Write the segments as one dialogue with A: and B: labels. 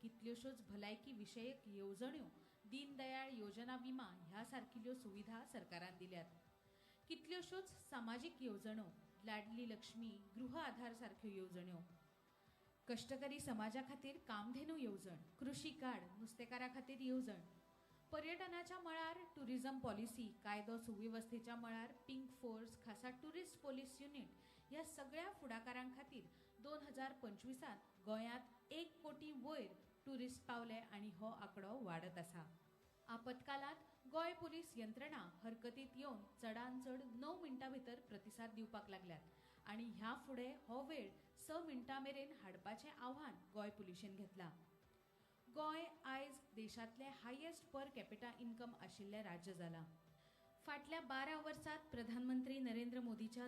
A: कितल्योश्योच भलायकी विशयक येवजण्यो, दीनदयाळ योजना विमा ह्या सारकिल्ल्यो सुविधा सरकारान दिल्यात. कितल्योश्योच सामाजीक येवजण्यो, लाडली लक्ष्मी, गृह आधार सारक्यो येवजण्यो, कश्टकरी समाजा खातीर कामधेनू येवजण, कृशी कार्ड, नुस्तेकारा खातीर येवजण, पर्यटनाच्या मळार टुरिझम पॉलिसी, कायदो सुवेवस्थेच्या मळार पिंक फोर्स, खासा टुरिस्ट पोलीस युनिट ह्या सगळ्या फुडाकारां खातीर 2025 गोंयांत 1 कोटी वयर टुरिस्ट पावले आनी हो आंकडो वाडत आसा. आपत्कालांत गोंय पोलीस यंत्रणा हरकतींत येवन चडान चड 9 मिनटां भितर प्रतिसाद दिवपाक लागल्यात आनी ह्या फुडें हो वेळ 6 मिनटां मेरेन हाडपाचें आव्हान गोंय पुलिशेन घेतलां. गोंय आयज देशांतलें हायेस्ट पर कॅपिटा इन्कम आशिल्लें राज्य जालां. फाटल्या 12 वर्सांत प्रधानमंत्री नरेंद्र मोदीच्या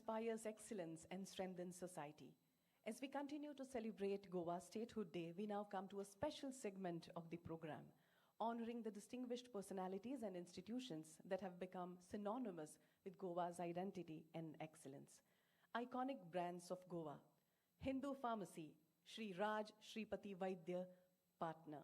B: inspires excellence and strengthens society. As we continue to celebrate Goa Statehood Day, we now come to a special segment of the program, honoring the distinguished personalities and institutions that have become synonymous with Goa's identity and excellence. Iconic brands of Goa: Hindu Pharmacy, Shri Raj Shripati Vaidya, partner.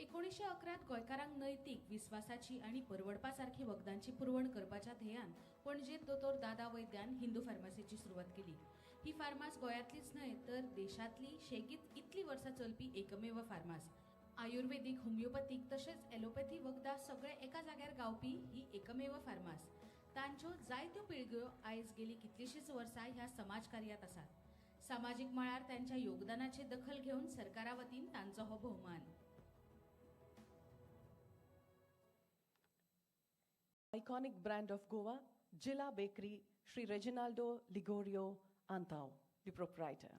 A: 1911त गोंयकारांक नैतीक, विस्वासाची आनी परवडपा सारकी वखदांची पुरवण करपाच्या ध्येयान पणजेंत दोतोर दादा वैद्यान हिंदू फार्मासीची सुरवात केली. ही फार्मास गोंयांतलीच न्हय तर देशांतली शेगीत इतली वर्सां चलपी एकमेव फार्मास. आयुर्वेदीक, होमिओपॅथीक तशेंच एलोपॅथी वखदां सगळे एका जाग्यार गावपी ही एकमेव फार्मास. तांच्यो जायत्यो पिळग्यो आयज गेली कितलींशींच वर्सां ह्या समाज कार्यात आसात. सामाजीक मळार तांच्या योगदानाची दखल घेवन सरकारा वतीन तांचो हो भोवमान.
B: Iconic brand of Goa, Jilla Bakery, Shri Reginaldo Ligorio Antao, the proprietor.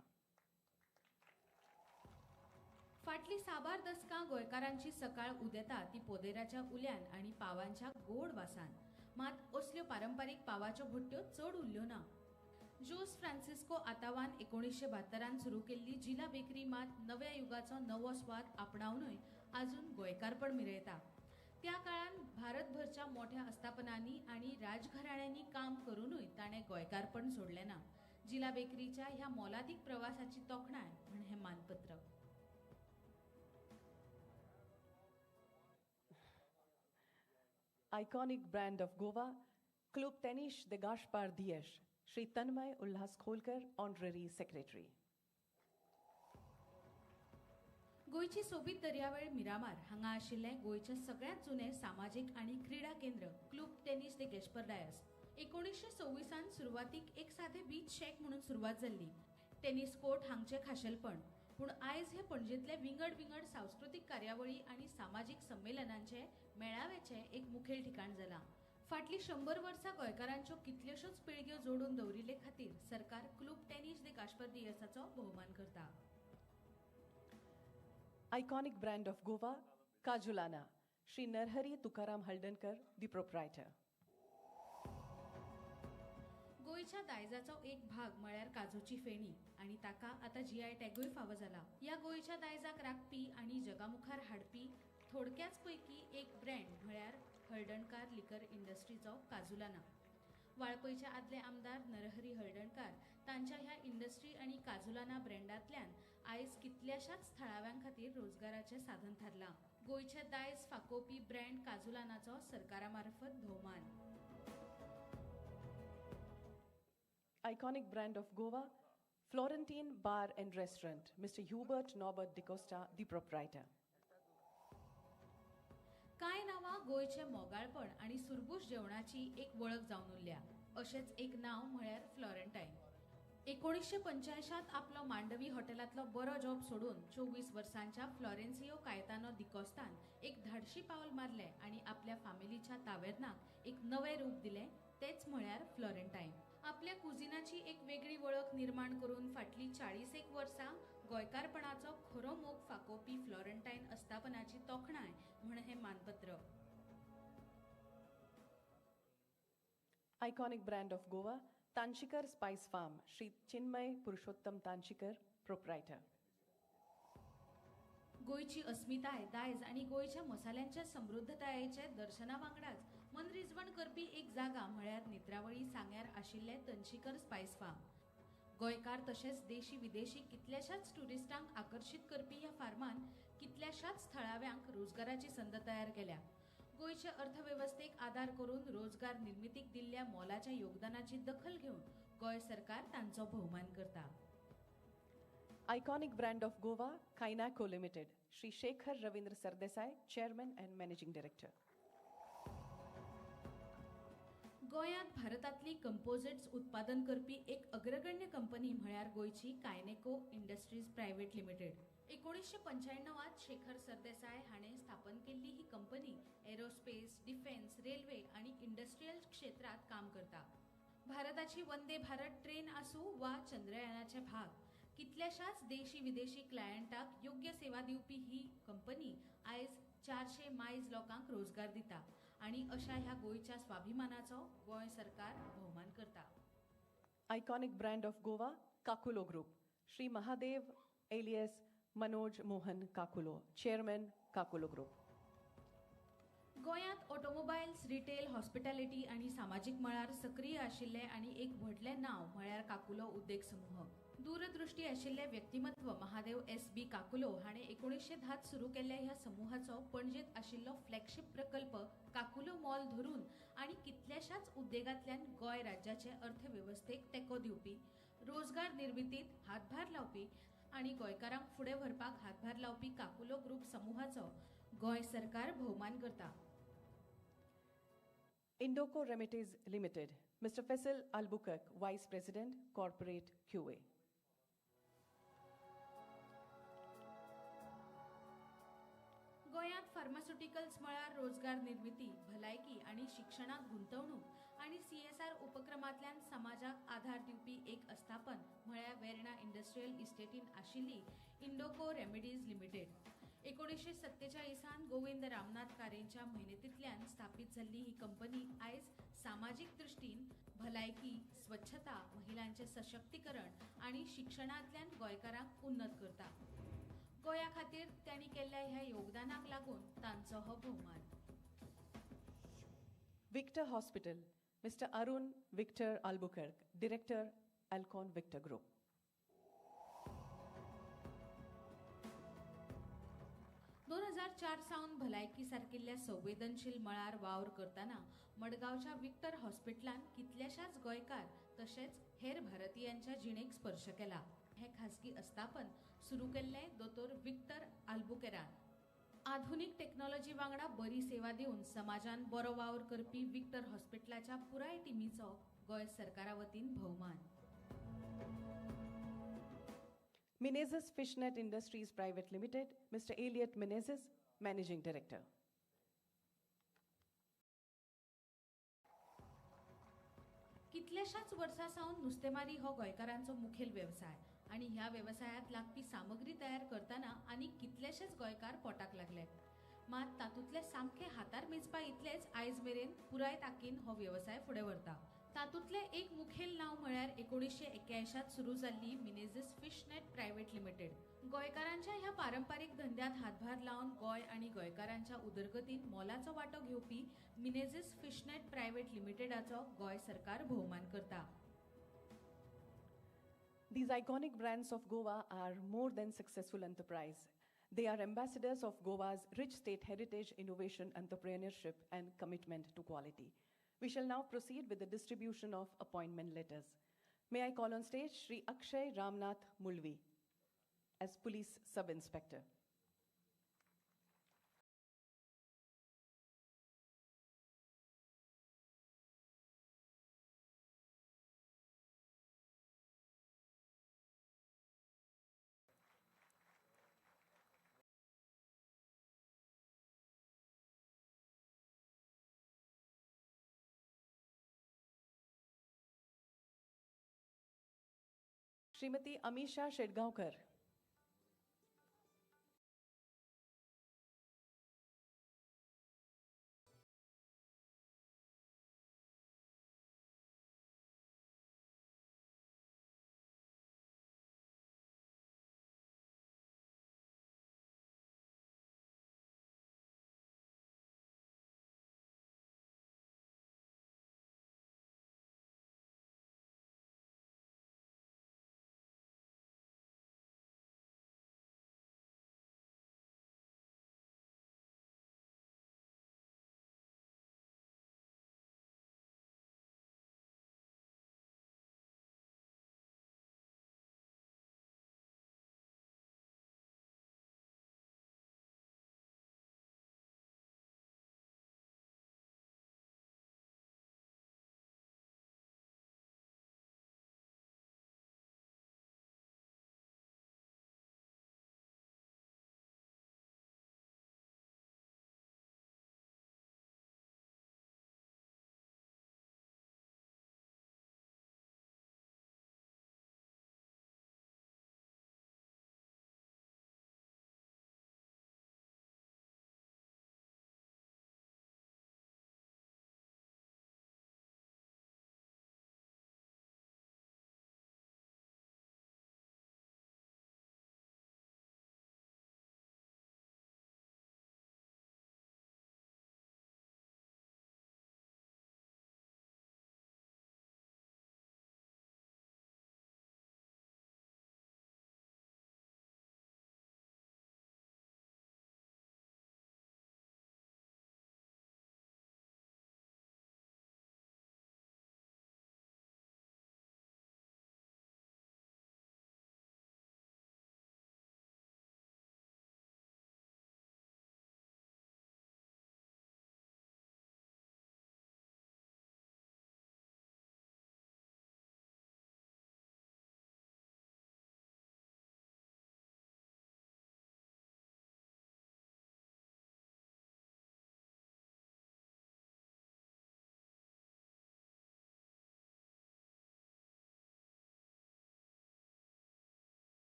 A: फाटली साबार दसकां गोंयकारांची सकाळ उदेता ती पोदेराच्या उल्यान आनी पावांच्या गोड वासान. मात असल्यो पारंपारीक पावाच्यो भट्ट्यो चड उरल्यो ना. जोस फ्रांसिस्को आतावान 1972 सुरू केल्ली जिला बेकरी मात नव्या युगाचो नवो स्वाद आपणावनूय आजून गोंयकारपण मिरयता. त्या काळान भारतभरच्या मोठ्या आस्थापनांनी आनी राजघराण्यांनी काम करुनूय ताणें गोंयकारपण सोडलें ना. जिला बेकरीच्या ह्या मोलादीक प्रवासाची तोखणाय म्हण हें मानपत्र.
B: Iconic brand of Goa, Club Tennis de Gaspar Dias, Shri Tanmay Ulhas Kholkar, Honorary Secretary.
A: गोंयची सोबीत दर्यावेळ मिरामार हांगा आशिल्लें गोंयचें सगळ्यांत जुनें सामाजीक आनी क्रिडा केंद्र क्लूब टेनीस दे गॅस्पर डायस. 1926 सुरवातीक एक सादें बीच शॅक म्हणून सुरवात जाल्ली. टेनीस कोर्ट हांगचें खाशेलपण, पूण आयज हे पणजेंतले विंगड विंगड सांस्कृतीक कार्यावळी आनी सामाजीक संमेलनांचे मेळाव्याचें एक मुखेल ठिकाण जालां. फाटलीं 100 वर्सां गोंयकारांच्यो कितल्योश्योच पिळग्यो जोडून दवरिल्ले खातीर सरकार क्लूब टेनीस दे गाश्पर दियसाचो भोवमान करता.
B: Iconic brand of Goa, Kajulana, Shri Narhari Tukaram Haldankar, the proprietor.
A: गोंयच्या दायजाचो एक भाग म्हळ्यार काजूची फेणी आनी ताका आतां जीआय टॅगूय फावो जाला. ह्या गोंयच्या दायजाक राखपी आनी जगामुखार हाडपी थोडक्याच पैकी एक ब्रँड म्हळ्यार हळदणकार लिकर इंडस्ट्रीचो काजुलाना. वाळपयचे आदले आमदार नरहरी हळदणकार तांच्या ह्या इंडस्ट्री आनी काजुलाना ब्रँडांतल्यान आयज कितल्याशाच थळाव्यां खातीर रोजगाराचें साधन थारलां. गोंयचें दायज फाकोवपी ब्रँड काजुलानाचो सरकारा मार्फत भोवमान.
B: Iconic brand of Goa, Florentine Bar and Restaurant, Mr. Hubert Norbert D'Costa, the proprietor.
A: कांय नांवां गोंयचें मोगाळपण आनी सुरबूस जेवणाची एक वळख जावन उरल्या. अशेंच एक नांव म्हळ्यार फ्लॉरेंटायन. 1985 आपलो मांडवी हॉटेलांतलो बरो जॉब सोडून 24 वर्सांच्या फ्लॉरेन्सियो कायतानो दिकोस्तान एक धाडशी पावल मारलें आनी आपल्या फामिलीच्या तावेर्नाक एक नवें रूप दिलें, तेच म्हळ्यार फ्लॉरेंटायन. आपल्या कुजिनाची एक वेगळी वळख निर्माण करून फाटलीं 41 वर्सां गोंयकारपणाचो खरो मोग फाकोवपी फ्लॉरेंटायन आस्थापनाची तोखणाय म्हण हें मानपत्र.
B: Iconic brand of Goa, Tanshikar Spice Farm, Shri Chinmay Purushottam Tanshikar, proprietor.
A: गोंयची अस्मिताय, दायज आनी गोंयच्या मसाल्यांच्या समृद्धतायेचे दर्शना वांगडाच मनरिजवण करपी एक जागा म्हळ्यार नेत्रावळी सांग्यार आशिल्लें तनशिकर स्पायस फार्म. गोंयकार तशेंच देशी विदेशी कितल्याशाच ट्युरिस्टांक आकर्शीत करपी ह्या फार्मान कितल्याशाच थळाव्यांक रोजगाराची संद तयार केल्या. गोंयचे अर्थवेवस्थेक आदार करून रोजगार निर्मितीक दिल्ल्या मोलाच्या योगदानाची दखल घेवन गोंय सरकार तांचो भोवमान करता.
B: Iconic brand of Goa, Kainako Limited, Shri Shekhar Ravindra Sardesai, Chairman and Managing Director.
A: गोंयांत भारतांतली कंपोजिट्स उत्पादन करपी एक अग्रगण्य कंपनी म्हळ्यार गोंयची Kineco industries private limited. 1995 Shekhar Sardesai हाणें स्थापन केल्ली ही कंपनी एरोस्पेस, डिफेन्स, रेल्वे आनी इंडस्ट्रियल क्षेत्रांत काम करता. भारताची वंदे भारत ट्रेन आसूं वा चंद्रयानाचे भाग, कितल्याशाच देशी विदेशी क्लायंटाक योग्य सेवा दिवपी ही कंपनी आयज 400 मायज लोकांक रोजगार दिता आनी अशा ह्या गोंयच्या स्वाभिमानाचो गोंय सरकार भोवमान करता.
B: Iconic brand of Goa, Kakulo Group. Shri Mahadev alias Manoj Mohan Kakulo, Chairman, Kakulo Group.
A: गोंयांत ऑटोमोबायल्स, रिटेल, हॉस्पिटॅलिटी आनी सामाजीक मळार सक्रीय आशिल्लें आनी एक व्हडलें नांव म्हळ्यार काकुलो उद्देग समूह. दूरदृष्टी आशिल्लें व्यक्तिमत्व महादेव एस बी काकुलो हाणें 1910 सुरू केल्ल्या ह्या समुहाचो पणजेंत आशिल्लो फ्लॅगशीप प्रकल्प काकुलो मॉल धरून आनी कितल्याशाच उद्देगांतल्यान गोंय राज्याचे अर्थवेवस्थेक तेंको दिवपी, रोजगार निर्मितीत हातभार लावपी आनी गोंयकारांक फुडें व्हरपाक हातभार लावपी काकुलो ग्रुप समुहाचो गोंय सरकार भोवमान करता.
B: Indoco Remedies Limited, Mr. Faisal Albuquerque, Vice President, Corporate QA.
A: गोंयांत फार्मास्युटिकल्स मळार रोजगार निर्मिती, भलायकी आनी शिक्षणाक गुंतवणूक आनी सीएसआर उपक्रमांतल्यान समाजाक आधार दिवपी एक आस्थापन म्हळ्यार वेर्णा इंडस्ट्रियल इस्टेटीन आशिल्ली इंडोको रेमेडीज लिमिटेड. 1947 गोविंद रामनाथ कारेंच्या मेहनतींतल्यान स्थापीत जाल्ली ही कंपनी आयज सामाजीक दृश्टीन भलायकी, स्वच्छता, महिलांचें सशक्तीकरण आनी शिक्षणांतल्यान गोंयकारांक उन्नत करता. गोंया खातीर तांणी केल्ल्या ह्या योगदानाक लागून तांचो हो भोवमान.
B: Victor Hospital, Mr. Arun Victor Albuquerque, Director, Alcon Victor Group.
A: 2004 सावन भलायकी सारकिल्ल्या संवेदनशील मळार वावर करतना मडगांवच्या विक्टर हॉस्पिटलान कितल्याशाच गोंयकार तशेंच हेर भारतीयांच्या जिणेक स्पर्श केला. हें खासगी आस्थापन सुरू केल्लें दोतोर विक्टर आल्बुकेरान. आधुनीक टॅक्नॉलॉजी वांगडा बरी सेवा दिवन समाजान बरो वावर करपी विक्टर हॉस्पिटलाच्या पुराय टिमीचो गोंय सरकारा वतीन भोवमान.
B: Menezes Fishnet Industries Private Limited, Mr. Elliot Menezes, Managing Director.
A: कितल्याशाच वर्सां सावन नुस्तेमारी हो गोंयकारांचो मुखेल वेवसाय आनी ह्या वेवसायांत लागपी सामग्री तयार करतना आनी कितलेशेच गोंयकार पोटाक लागले. मात तातूंतले सामके हातार मेजपा इतलेच आयज मेरेन पुराय ताकीन हो वेवसाय फुडें व्हरता. तातूंतलें एक मुखेल नांव म्हळ्यार 1981 सुरू जाल्ली मिनेझीस फिशनेट प्रायव्हेट लिमिटेड. गोंयकारांच्या ह्या पारंपारीक धंद्यांत हातभार लावन गोंय आनी गोंयकारांच्या उदरगतीन मोलाचो वांटो घेवपी मिनेझीस फिशनेट प्रायव्हेट लिमिटेडाचो गोंय सरकार भोवमान करता.
B: These iconic brands of Goa are more than successful enterprise. They are ambassadors of Goa's rich state heritage, innovation, entrepreneurship, and commitment to quality. We shall now proceed with the distribution of appointment letters. May I call on stage Shri Akshay Ramnath Mulvi as Police Sub-Inspector. Shrimati Amisha Shetgaonkar.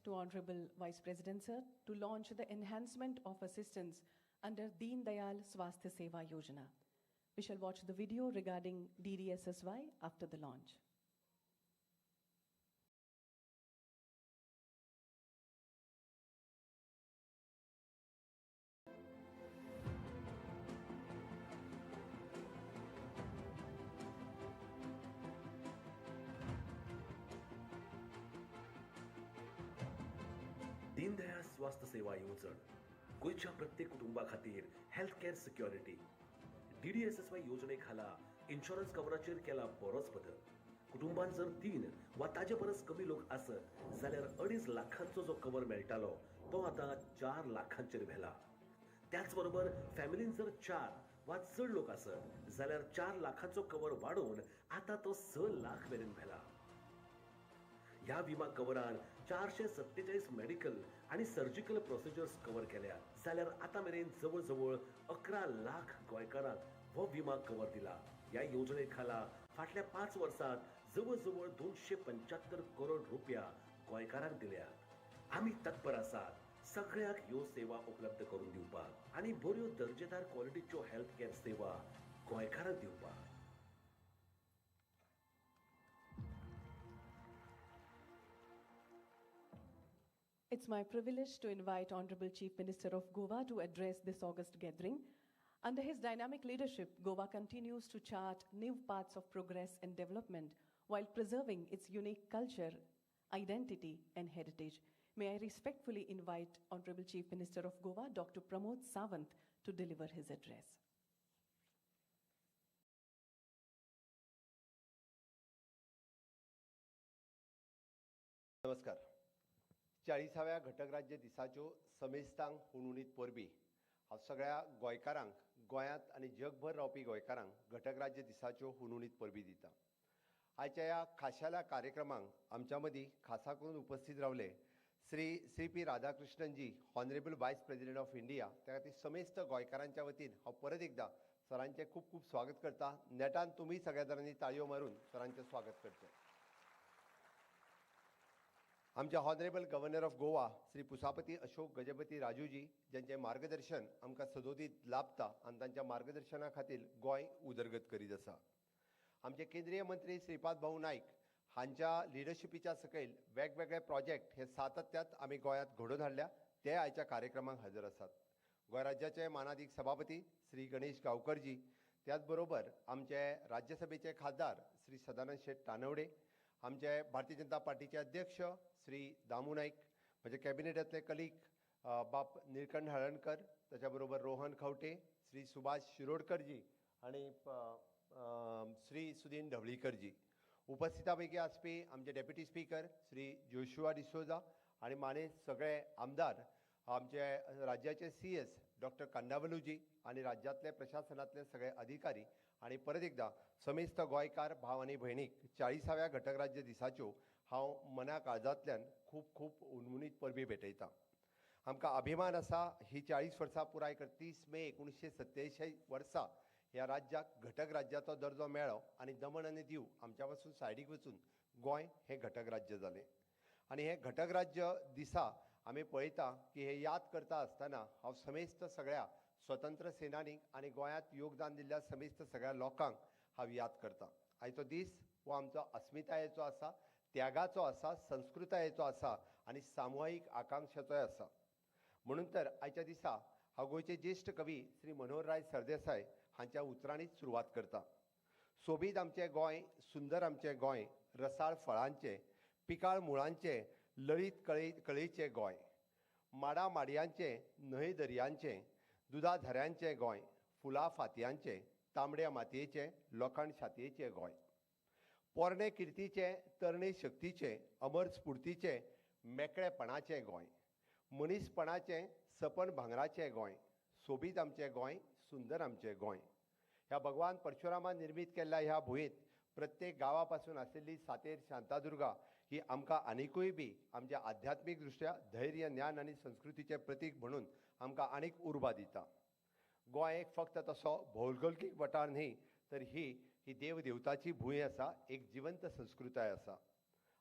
B: to Honorable Vice President Sir to launch the enhancement of assistance under Deen Dayal Swasthya Seva Yojana. We shall watch the video regarding DDSSY after the launch.
C: Deendayal स्वास्थ्य सेवा येवजण गोंयच्या प्रत्येक कुटुंबा खातीर health care security. DDSSY येवजणे खाला insurance कवराचेर केला बरोच बदल. कुटुंबान जर 3 वा ताजे परस कमी लोक आसत जाल्यार 2.5 लाखांचो जो कवर मेळटालो तो आतां 4 लाखांचेर व्हेला. त्याच बरोबर फॅमिलीन जर 4 वा चड लोक आसत जाल्यार 4 लाखांचो कवर वाडोवन आतां तो 6 लाख मेरेन व्हेला. ह्या विमा कवरान 447 मेडिकल आणि सर्जिकल प्रोसिजर्स कवर केल्या जाल्यार आतां मेरेन जवळ जवळ 11 लाख गोंयकारांक हो विमा कवर दिला. ह्या येवजणे खाला फाटल्या 5 वर्सांत जवळ जवळ 275 करोड रुपया गोंयकारांक दिल्यात. आमी तत्पर आसात सगळ्यांक ह्यो सेवा उपलब्ध करून दिवपाक आनी बऱ्यो दर्जेदार क्वॉलिटीच्यो हेल्थ केअर सेवा गोंयकारांक दिवपाक.
B: It's my privilege to invite Honorable Chief Minister of Goa to address this August gathering. Under his dynamic leadership, Goa continues to chart new paths of progress and development while preserving its unique culture, identity, and heritage. May I respectfully invite Honorable Chief Minister of Goa, Dr. Pramod Sawant, to deliver his address.
D: नमस्कार. 40व्या घटकराज्य दिसाच्यो समेस्तांक हुनहुनीत परबी. हांव सगळ्या गोंयकारांक, गोंयांत आनी जगभर रावपी गोंयकारांक घटकराज्य दिसाच्यो हुनहुनीत परबी दिता. आयच्या ह्या खाशेल्या कार्यक्रमांक आमच्या मदीं खासा करून उपस्थित रावले Shri C P Radhakrishnanji, honourable vice president of India. त्या खातीर समेस्त गोंयकारांच्या वतीन हांव परत एकदां सरांचें खूब खूब स्वागत करता. नेटान तुमी सगळ्या जाणांनी ताळयो मारून सरांचें स्वागत करचें. आमचे honourable governor of Goa Shri Pusapati Ashok Gajapathi Rajuji, ज्यांचें मार्गदर्शन आमकां सदोदीत लाभता आनी तांच्या मार्गदर्शना खातीर गोंय उदरगत करीत आसा. आमचे केंद्रीय मंत्री श्रीपाद भाऊ नायक हांच्या लिडरशिपीच्या सकयल वेगवेगळे प्रोजेक्ट हे सातत्यात आमी गोंयांत घडोवन हाडल्या, ते आयच्या कार्यक्रमाक हजर आसात. गोंय राज्याचे मानादीक सभापती श्री गणेश गावकरजी, त्याच बरोबर आमचे राज्यसभेचे खासदार श्री सदानंद शेट तानवडे, आमचे भारतीय जनता पार्टीचे अध्यक्ष श्री दामू नाईक, म्हजे कॅबिनेटांतले कलीग बाप निळकंठ हळणकर, ताच्या बरोबर रोहन खंवटे, श्री सुभाष शिरोडकरजी आनी श्री सुदीन ढवळीकरजी. उपस्थिता पैकी आसपी आमचे deputy speaker Shri Joshua D'Souza आनी मानेस्त सगळे आमदार, आमचे राज्याचे CS doctor कांडावलूजी आनी राज्यांतले प्रशासनांतले सगळे अधिकारी आनी परत एकदां समेस्त गोंयकार भाव आनी भयणीक 40व्या घटकराज्य दिसाच्यो हांव मना काळजांतल्यान खूब खूब हुनहुनीत परबी भेटयतां. आमकां अभिमान आसा ही 40 वर्सां पुराय कर 30 मे 1987 वर्सा ह्या राज्याक घटक राज्याचो दर्जो मेळ्ळो आनी दमण आनी दीव आमच्या पासून सायडीक वचून गोंय हें घटक राज्य जालें. आनी हें घटक राज्य दिसा आमी पळयता की हे याद करता आसतना हांव समेस्त सगळ्या स्वतंत्र सेनानीक आनी गोंयांत योगदान दिल्ल्या समेस्त सगळ्या लोकांक हांव याद करता. आयचो दीस हो आमचो अस्मितायेचो आसा, त्यागाचो आसा, संस्कृतायेचो आसा आनी सामुहीक आकांक्षाचोय आसा. म्हणून तर आयच्या दिसा हांव गोंयचे ज्येश्ठ कवी श्री मनोहरराय सरदेसाय हांच्या उतरांनीच सुरवात करता. सोबीत आमचें गोंय, सुंदर आमचें गोंय, रसाळ फळांचें, पिकाळ मुळांचें, लळीत कळेचें गोंय, माडा माडयांचें, न्हंय दर्यांचें, दुदा झऱ्यांचें गोंय, फुलां फातयांचें, तांबड्या मातयेचें, लोखण छातयेचें गोंय, पोरणे किर्तीचें, तरणे शक्तीचें, अमर स्फुर्तीचें, मेकळेपणाचें गोंय, मनीसपणाचें, सपन भांगराचें गोंय, सोबीत आमचें गोंय, सुंदर आमचें गोंय. ह्या भगवान परशुरामान निर्मीत केल्ल्या ह्या भुंयेंत प्रत्येक गांवा पासून आशिल्ली सातेर शांतादुर्गा ही आमकां आनिकूय बी आमच्या आध्यात्मीक दृश्ट्या धैर्य, ज्ञान आनी संस्कृतीचें प्रतीक म्हणून आमकां आनीक उर्बा दिता. गोंय एक फक्त तसो भौगोलिक वाठार न्ही, तर ही ही देवदेवताची भूंय आसा, एक जिवंत संस्कृताय आसा.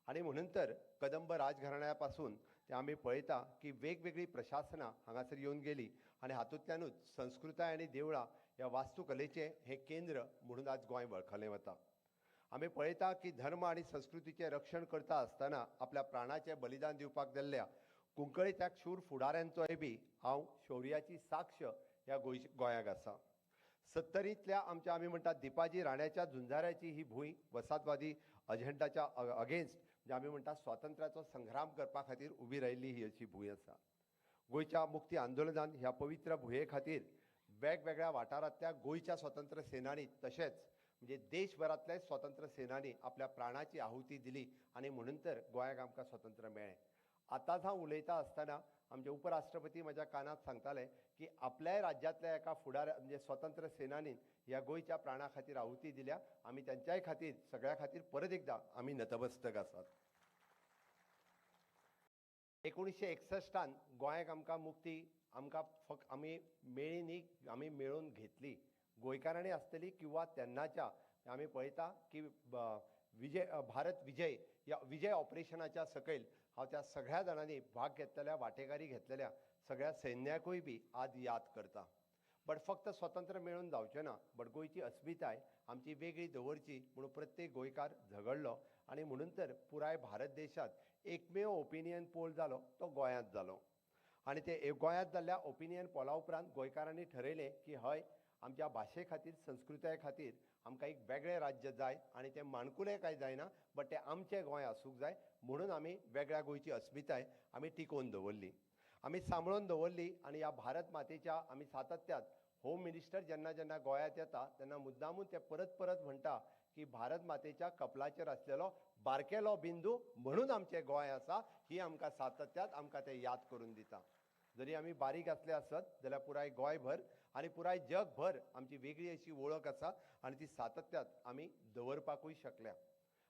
D: आनी म्हणून तर कदंब राजघराण्या पासून ते आमी पळयता की वेगवेगळीं प्रशासनां हांगासर येवन गेली आनी हातूंतल्यानूच संस्कृताय आनी देवळां ह्या वास्तुकलेचें हें केंद्र म्हणून आज गोंय वळखलें वता. आमी पळयता की धर्म आनी संस्कृतीचें रक्षण करता आसतना आपल्या प्राणाचें बलिदान दिवपाक जाल्ल्या कुंकळीच्या शूर फुडाऱ्यांचोय बी हांव शौर्याची साक्ष ह्या गोंयाक आसा. सत्तरींतल्या आमच्या आमी म्हणटात दीपाजी राण्याच्या झुंजाऱ्याची ही भूंय वसाहतवादी अजेंडाच्या अगेन्स्ट म्हणजे आमी म्हणटात स्वातंत्र्याचो संग्राम करपा खातीर उबी राहिल्ली ही अशी भूंय आसा. गोंयच्या मुक्ती आंदोलनान ह्या पवित्र भुंये खातीर वेगवेगळ्या वाठारांतल्या गोंयच्या स्वतंत्र सेनानी तशेंच म्हणजे देशभरांतल्या स्वतंत्र सेनानी आपल्या प्राणाची आहुती दिली आनी म्हणून तर गोंयाक आमकां स्वतंत्र मेळ्ळें. आतांच हांव उलयता आसतना आमचे उपराष्ट्रपती म्हज्या कानांत सांगताले की आपल्याय राज्यांतल्या एका फुडाऱ्या म्हणजे स्वतंत्र सेनानीन ह्या गोंयच्या प्राणा खातीर आहुती दिल्या. आमी त्यांच्याय खातीर सगळ्या खातीर परत एकदां आमी नतमस्तक आसात. 1961 गोंयाक आमकां मुक्ती आमकां फक्त आमी मेळ्ळी न्ही, आमी मेळोवन घेतली. गोंयकारांनी आसतली किंवा तेन्नाच्या आमी पळयता की विजय भारत विजय ह्या विजय ऑपरेशनाच्या सकयल हांव त्या सगळ्या जाणांनी भाग घेतलेल्या वांटेकारी घेतलेल्या सगळ्या सैन्याकूय बी आज याद करता. बट फक्त स्वतंत्र मेळून जावचें ना, बट गोंयची अस्मिताय आमची वेगळी दवरची म्हणून प्रत्येक गोंयकार झगडलो आनी म्हणून तर पुराय भारत देशांत एकमेव ओपिनियन पोल जालो तो गोंयांत जालो. आनी ते गोंयांत जाल्ल्या ओपिनियन पोला उपरांत गोंयकारांनी ठरयलें की हय आमच्या भाशे खातीर संस्कृताये खातीर आमकां एक वेगळें राज्य जाय आनी तें माणकुलें कांय जायना बट तें आमचें गोंय आसूंक जाय म्हणून आमी वेगळ्या गोंयची अस्मिताय आमी टिकोवन दवरली, आमी सांबाळून दवरली. आनी ह्या भारत मातेच्या आमी सातत्यात होम मिनिस्टर जेन्ना जेन्ना गोंयांत येता तेन्ना मुद्दामून ते परत परत म्हणटा की भारत मातेच्या कपलाचेर आसलेलो बारकेलो बिंदू म्हणून आमचें गोंय आसा, ही आमकां सातत्यात आमकां ते याद करून दिता. जरी आमी बारीक आसले आसत जाल्यार पुराय गोंयभर आनी पुराय जगभर आमची वेगळी अशी वळख आसा आनी ती सातत्यात आमी दवरपाकूय शकल्या.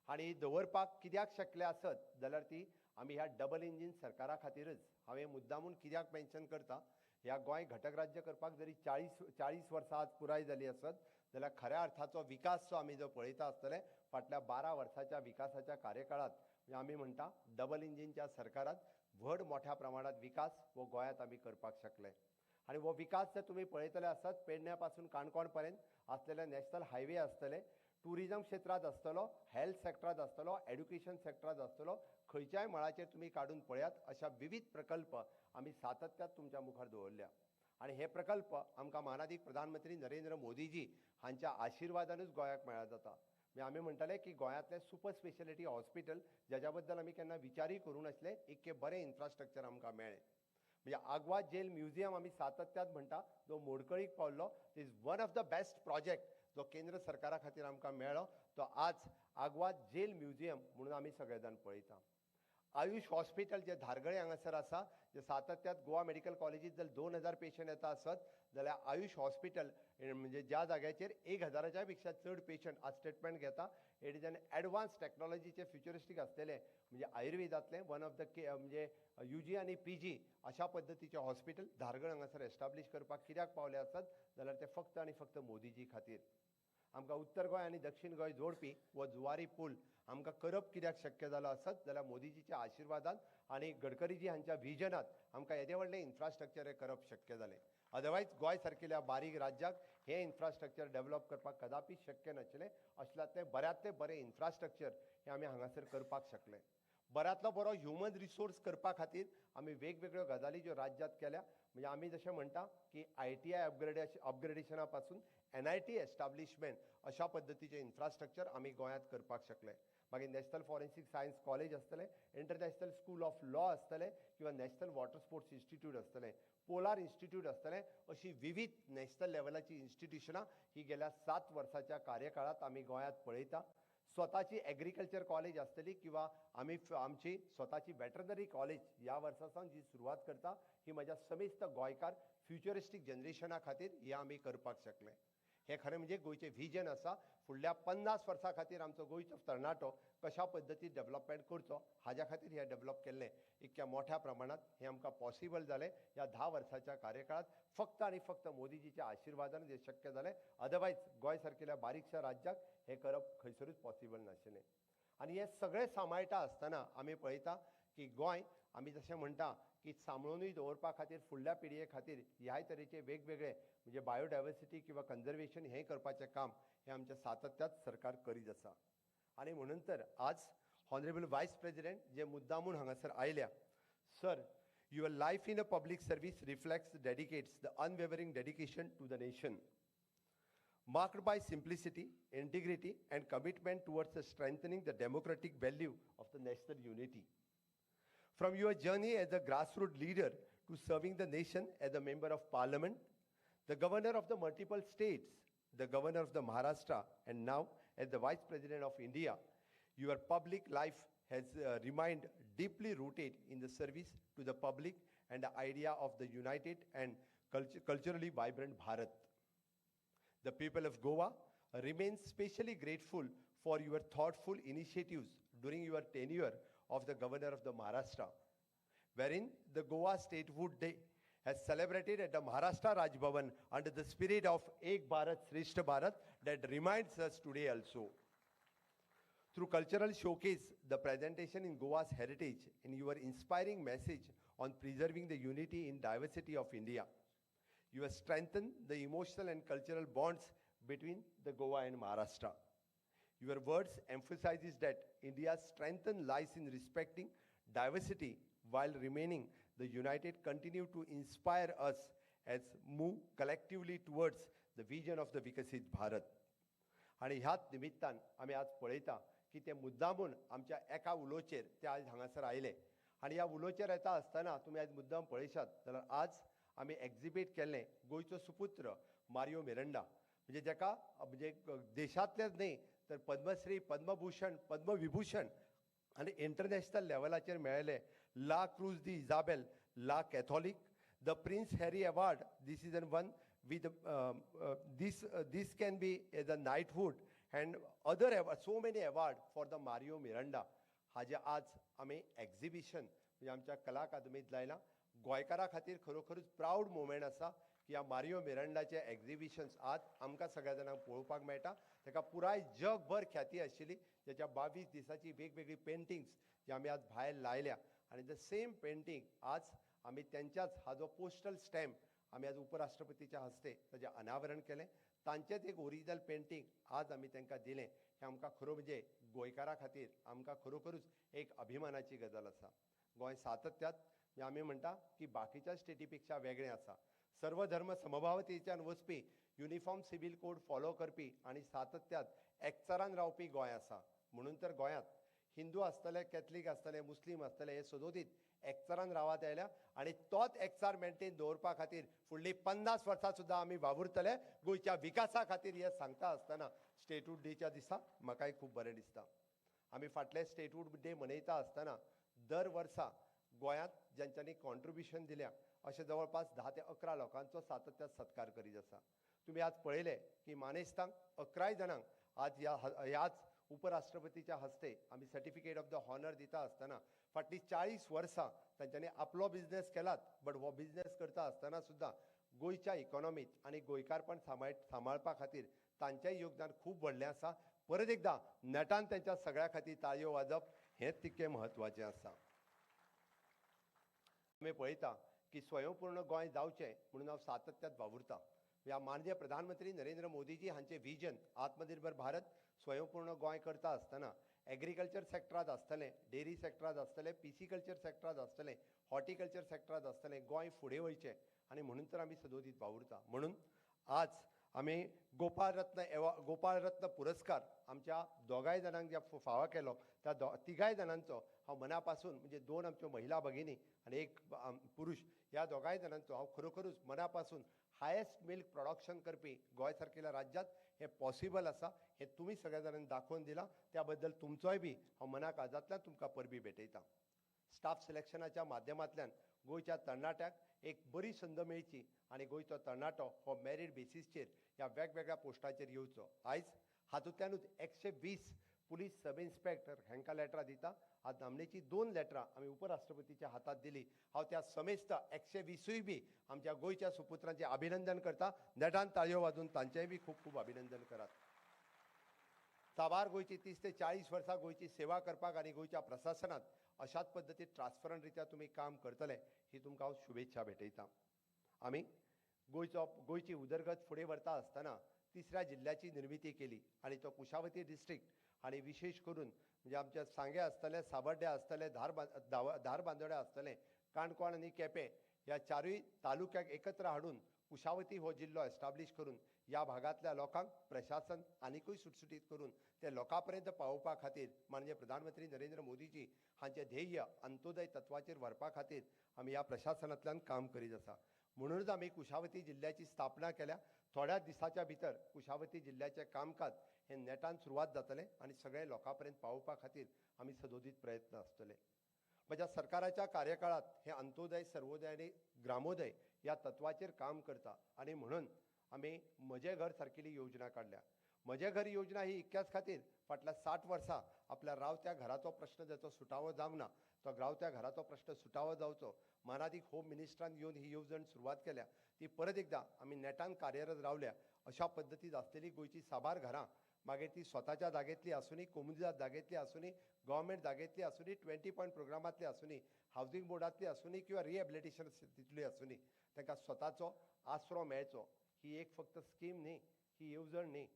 D: आनी दवरपाक कित्याक शकले आसत जाल्यार ती आमी ह्या डबल इंजीन सरकारा खातीरच. हांवें मुद्दामून कित्याक मेन्शन करता, ह्या गोंय घटक राज्य करपाक जरी 40 वर्सां आज पुराय जाली आसत जाल्यार खऱ्या अर्थाचो विकास जो आमी जो पळयता आसतले फाटल्या 12 वर्साच्या विकासाच्या कार्यकाळात म्हणजे आमी म्हणटा डबल इंजीनच्या सरकारात व्हड मोठ्या प्रमाणात विकास हो गोंयांत आमी करपाक शकले. आनी हो विकास जर तुमी पळयतले आसत पेडण्या पासून काणकोण पर्यंत आसलेले नॅशनल हायवे आसतले, ट्युरिजम क्षेत्रांत आसतलो, हेल्थ सेक्टरांत आसतलो, एड्युकेशन सेक्टरांत आसतलो, खंयच्याय मळाचेर तुमी काडून पळयात अशा विविध प्रकल्प आमी सातत्यात तुमच्या मुखार दवरल्या. आनी हे प्रकल्प आमकां मानादीक प्रधानमंत्री नरेंद्र मोदीजी हांच्या आशिर्वादानूच गोंयाक मेळ्ळा जाता. म्हणजे आमी म्हणटाले की गोंयांतलें सुपर स्पेशलिटी हॉस्पिटल ज्याच्या बद्दल आमी केन्ना विचारूय करूं नासले इतकें बरें इन्फ्रास्ट्रक्चर आमकां मेळ्ळें. म्हणजे आगवाद जेल म्युझियम आमी सातत्यात म्हणटा जो मोडकळीक पावल्लो is one of the best project जो केंद्र सरकारा खातीर आमकां मेळ्ळो तो आज आगवाद जेल म्युझियम म्हणून आमी सगळे जाण पळयता. आयुष हॉस्पिटल जे धारगळे हांगासर आसा जे सातत्यात गोवा मेडिकल कॉलेजीत जर 2000 पेशंट येता आसत जाल्यार आयुष हॉस्पिटल म्हणजे ज्या जाग्याचेर 1000च्या पेक्षा चड पेशंट आज ट्रिटमेंट घेता. It is an advance टॅक्नॉलॉजीचे फ्युचरिस्टीक आसलेले म्हणजे आयुर्वेदांतलें वन ऑफ the म्हणजे UG आनी PG अशा पद्दतीचें हॉस्पिटल धारगळ हांगासर एस्टाब्लीश करपाक कित्याक पावले आसत जाल्यार ते फक्त आनी फक्त मोदीजी खातीर. आमकां उत्तर गोंय आनी दक्षिण गोंय जोडपी हो जुवारी पूल आमकां करप कित्याक शक्य जालो आसत जाल्यार मोदीजीच्या आशिर्वादान आनी गडकरीजी हांच्या विजनात आमकां येदें व्हडलें इन्फ्रास्ट्रक्चर हें करप शक्य जालें. अदरवायज गोंय सारकिल्या बारीक राज्याक हें इन्फ्रास्ट्रक्चर डेव्हलप करपाक कदापी शक्य नाशिल्लें. असल्यांतलें बऱ्यांतलें बरें इन्फ्रास्ट्रक्चर हें आमी हांगासर करपाक शकले. बऱ्यांतलो बरो ह्युमन रिसोर्स करपा खातीर आमी वेगवेगळ्यो गजाली ज्यो राज्यांत केल्या म्हणजे आमी जशें म्हणटा की ITI अपग्रेडेशना पासून NIT establishment अशा पद्दतीचें इन्फ्रास्ट्रक्चर आमी गोंयांत करपाक शकले. मागीर नॅशनल फॉरेन्सीक सायन्स कॉलेज आसतलें, इंटरनॅशनल स्कूल ऑफ लॉ आसतलें किंवा नॅशनल वॉटर स्पोर्ट्स इन्स्टिट्यूट आसतलें, पोलार इन्स्टिट्यूट आसतलें, अशी विविध नॅशनल लेवलाची इन्स्टिट्युशनां ही गेल्या 7 वर्साच्या कार्यकाळांत आमी गोंयांत पळयता. स्वताची एग्रीकल्चर कॉलेज आसतली किंवा आमी आमची स्वताची वेटरनरी कॉलेज ह्या वर्सा सावन जी सुरवात करता ही म्हज्या समेस्त गोंयकार फ्युचरिस्टीक जनरेशना खातीर हे आमी करपाक शकले. हे खरें म्हणजे गोंयचें विजन आसा. फुडल्या 50 वर्सां खातीर आमचो गोंयचो तरणाटो कशा पद्दतीन डेव्हलपमेंट करचो हाज्या खातीर हें डेव्हलप केल्लें इतक्या मोठ्या प्रमाणांत हें आमकां पॉसिबल जालें ह्या 10 वर्साच्या कार्यकाळांत फक्त आनी फक्त मोदीजीच्या आशिर्वादान हें शक्य जालें. अदरवायज गोंय सारकेल्या बारीकशा राज्याक हें करप खंयसरूच पॉसिबल नाशिल्लें. आनी हें सगळें सांबाळटा आसतना आमी पळयता की गोंय आमी जशें म्हणटा की सांबाळुनूय दवरपा खातीर फुडल्या पिळगे खातीर ह्याय तरेचे वेगवेगळे म्हणजे बायोडायवर्सिटी किंवा कन्जर्वेशन हें करपाचें काम हें आमच्या सातत्यात सरकार करीत आसा. आनी म्हणून तर आज हॉनरेबल वायस प्रेजिडेंट जे मुद्दामून हांगासर आयल्या. Sir, your life in a public service reflects dedicates the unwavering dedication to the nation, marked by simplicity, integrity, and commitment towards the strengthening the democratic value of the national unity. From your journey as a grassroots leader to serving the nation as a member of parliament, the governor of the multiple states, the governor of the Maharashtra, and now as the vice president of India, your public life has remained deeply rooted in the service to the public and the idea of the united and culturally vibrant Bharat. The people of Goa remain specially grateful for your thoughtful initiatives during your tenure of the governor of the Maharashtra, wherein the Goa Statehood Day has celebrated at the Maharashtra Raj Bhavan under the spirit of Ek Bharat Shreshtha Bharat that reminds us today also. Through cultural showcase, the presentation in Goa's heritage and your inspiring message on preserving the unity in diversity of India, you have strengthened the emotional and cultural bonds between the Goa and Maharashtra. Your words emphasizes that India's strength lies in respecting diversity while remaining the united, continue to inspire us as move collectively towards the vision of the Vikasit Bharat. आनी ह्याच निमित्तान आमी आज पळयता की ते मुद्दामून आमच्या एका उलोचेर ते आज हांगासर आयले. आनी ह्या उलोचेर येता आसतना तुमी आयज मुद्दाम पळयशात जाल्यार आज आमी एक्झिबीट केल्लें गोंयचो सुपुत्र मारियो मिरंडा, म्हणजे जेका म्हणजे देशांतलेच न्हय तर पद्मश्री, पद्मभूषण, पद्मविभूषण आनी इंटरनॅशनल लेवलाचेर मेळ्ळेले La Cruz de Isabel La Catholic, the Prince Harry Award. This is an one with this can be as a knighthood and other award, so many award for the Mario Miranda. हाजे आज आमी exhibition म्हणजे आमच्या कला अकादमीत लायलां. गोंयकारा खातीर खरोखरूच proud moment आसा की ह्या मारियो मिरांडाचे एक्झिबिशन्स आज आमकां सगळ्या जाणांक पळोवपाक मेळटा. ताका पुराय जगभर ख्याती आशिल्ली, ज्याच्या 22 दिसाची वेगवेगळी पेंटिंग्स जी आमी आज भायर लायल्या. आनी the same painting आज आमी तेंच्याच हा जो पोस्टल स्टॅम्प आमी आज उपराष्ट्रपतीच्या हस्ते ताजें अनावरण केलें. तांचेच एक ओरिजिनल पेंटींग आज आमी तांकां दिलें. हें आमकां खरो म्हणजे गोंयकारा खातीर आमकां खरोखरूच एक अभिमानाची गजाल आसा. गोंय सातत्यात म्हणजे आमी म्हणटा की बाकीच्या स्टेटी पेक्षा वेगळें आसा. सर्व धर्म समभावतेच्यान वचपी, युनिफॉर्म सिवील कोड फॉलो करपी आनी सातत्यात एकचारान रावपी गोंय आसा. म्हणून तर गोंयांत हिंदू आसतले, कॅथलीक आसतले, मुस्लीम आसतले, हे सदोदीत एकचारान रावत आयल्या आनी तोच एकचार मेंटेन दवरपा खातीर फुडलीं 50 वर्सां सुद्दां आमी वावुरतले गोंयच्या विकासा खातीर. हें सांगता आसतना स्टेटहूड डेच्या दिसा म्हाकाय खूब बरें दिसता. आमी फाटले स्टेटहूड डे मनयता आसतना दर वर्सा गोंयांत ज्यांच्यांनी कॉन्ट्रिब्युशन दिल्या अशें जवळपास 10 ते 11 लोकांचो सातत्यात सत्कार करीत आसा. तुमी आज पळयलें की मानेस्तांक 11 जाणांक आज ह्याच उपराष्ट्रपतीच्या हस्ते आमी सर्टिफिकेट ऑफ the honour दिता आसतना फाटलीं 40 वर्सां तांच्यांनी आपलो बिजनेस केलात, बट हो बिजनेस करता आसतना सुद्दां गोंयच्या इकॉनॉमीत आनी गोंयकारपण सांबाळपा खातीर तांचेंय योगदान खूब व्हडलें आसा. परत एकदां नेटान तांच्या सगळ्या खातीर ताळयो वाजप हें तितकें म्हत्वाचें आसा. आमी पळयता की स्वयंपूर्ण गोंय जावचें म्हणून हांव सातत्यात वावुरता. ह्या माननीय प्रधानमंत्री नरेंद्र मोदीजी हांचें विजन आत्मनिर्भर भारत, स्वयंपूर्ण गोंय करता आसतना एग्रीकल्चर सेक्टरांत आसतलें, डेरी सेक्टरांत आसतलें, पिसिकल्चर सेक्टरांत आसतलें, हॉर्टिकल्चर सेक्टरांत आसतलें, गोंय फुडें वयचें आनी म्हणून तर आमी सदोदीत वावुरता. म्हणून आज आमी गोपाळ रत्न पुरस्कार आमच्या दोगांय जाणांक ज्या फावो केलो त्या तिगाय जाणांचो हांव मना पासून, म्हणजे 2 आमच्यो महिला भगिनी आनी एक पुरुष, ह्या दोगांय जाणांचो हांव खरोखरूच मना पासून हायेस्ट मिल्क प्रोडक्शन करपी गोंय सारकेल्या राज्यांत हें पॉसिबल आसा हें तुमी सगळ्या जाणांनी दाखोवन दिलां. त्या बद्दल तुमचोय बी हांव मना काळजांतल्यान तुमकां परबी भेटयतां. स्टाफ सिलेक्शनाच्या माध्यमांतल्यान गोंयच्या तरणाट्याक एक बरी संद मेळची आनी गोंयचो तरणाटो हो मेरीट बेसीसचेर ह्या वेगवेगळ्या पोस्टाचेर येवचो. आयज हातूंतल्यानूच 120 पुलीस सब इन्स्पेक्टर हांकां लेटरां दिता. आज नामनेची 2 लेटरां आमी उपराष्ट्रपतीच्या हातांत दिली. हांव त्या समेस्त 120 बी आमच्या गोंयच्या सुपुत्रांचें अभिनंदन करता. नेटान ताळयो वाजून तांचेंय बी खूब खूब अभिनंदन करात. साबार गोंयची 30 ते 40 वर्सां गोंयची सेवा करपाक आनी गोंयच्या प्रशासनात अशाच पद्दतीन ट्रान्सपरंट रित्या तुमी काम करतले ही तुमकां हांव शुभेच्छा भेटयता. आमी गोंयची उदरगत फुडें व्हरता आसतना तिसऱ्या जिल्ल्याची निर्मिती केली आनी तो कुशावती डिस्ट्रिक्ट आनी विशेश करून म्हणजे आमच्या सांगें आसतलें, साबड्डें आसतलें, धारबांदोड्या आसतलें, काणकोण आनी केपें ह्या चारूय तालुक्याक एकत्र हाडून कुशावती हो जिल्लो एस्टाब्लीश करून ह्या भागांतल्या लोकांक प्रशासन आनिकूय सुटसुटीत करून ते लोकां पर्यंत पावोवपा खातीर माननीय प्रधानमंत्री नरेंद्र मोदीजी हांचे ध्येय अंत्योदय तत्वाचेर व्हरपा खातीर आमी ह्या प्रशासनांतल्यान काम करीत आसा. म्हणूनच आमी कुशावती जिल्ल्याची स्थापना केल्या. थोड्या दिसाच्या भितर कुशावती जिल्ल्याचें कामकाज हें नेटान सुरवात जातलें आनी सगळे लोकां पर्यंत पावोवपा खातीर आमी सदोदीत प्रयत्न आसतले. म्हज्या सरकाराच्या कार्यकाळांत हें अंत्योदय, सर्वोदय आनी ग्रामोदय ह्या तत्वाचेर काम करता आनी म्हणून आमी म्हजें घर सारकेली योजना काडल्या. म्हजें घर योजना ही इतक्याच खातीर फाटल्या 60 वर्सां आपल्या रावत्या घराचो प्रश्न जाचो सुटावो जावंक ना तो रावत्या घराचो प्रश्न सुटावो जावचो मानादीक होम मिनिस्टरान येवन ही येवजण सुरवात केल्या ती परत एकदां आमी नेटान कार्यरत रावल्या. अशा पद्दतीन आसलेली गोंयची साबार घरां मागीर ती स्वताच्या जागेंतली आसुनी, कोमुनिदाद जागेंतली आसुनी, गव्हर्मेंट जागेंतली आसुनी, 20 पॉयंट प्रोग्रामांतली आसुनी, हावजींग बोर्डांतली आसुनी किंवा रिहेबिलिटेशन तितली आसुनी, तांकां स्वताचो आसरो मेळचो ही एक फक्त स्कीम न्ही, ही येवजण न्ही,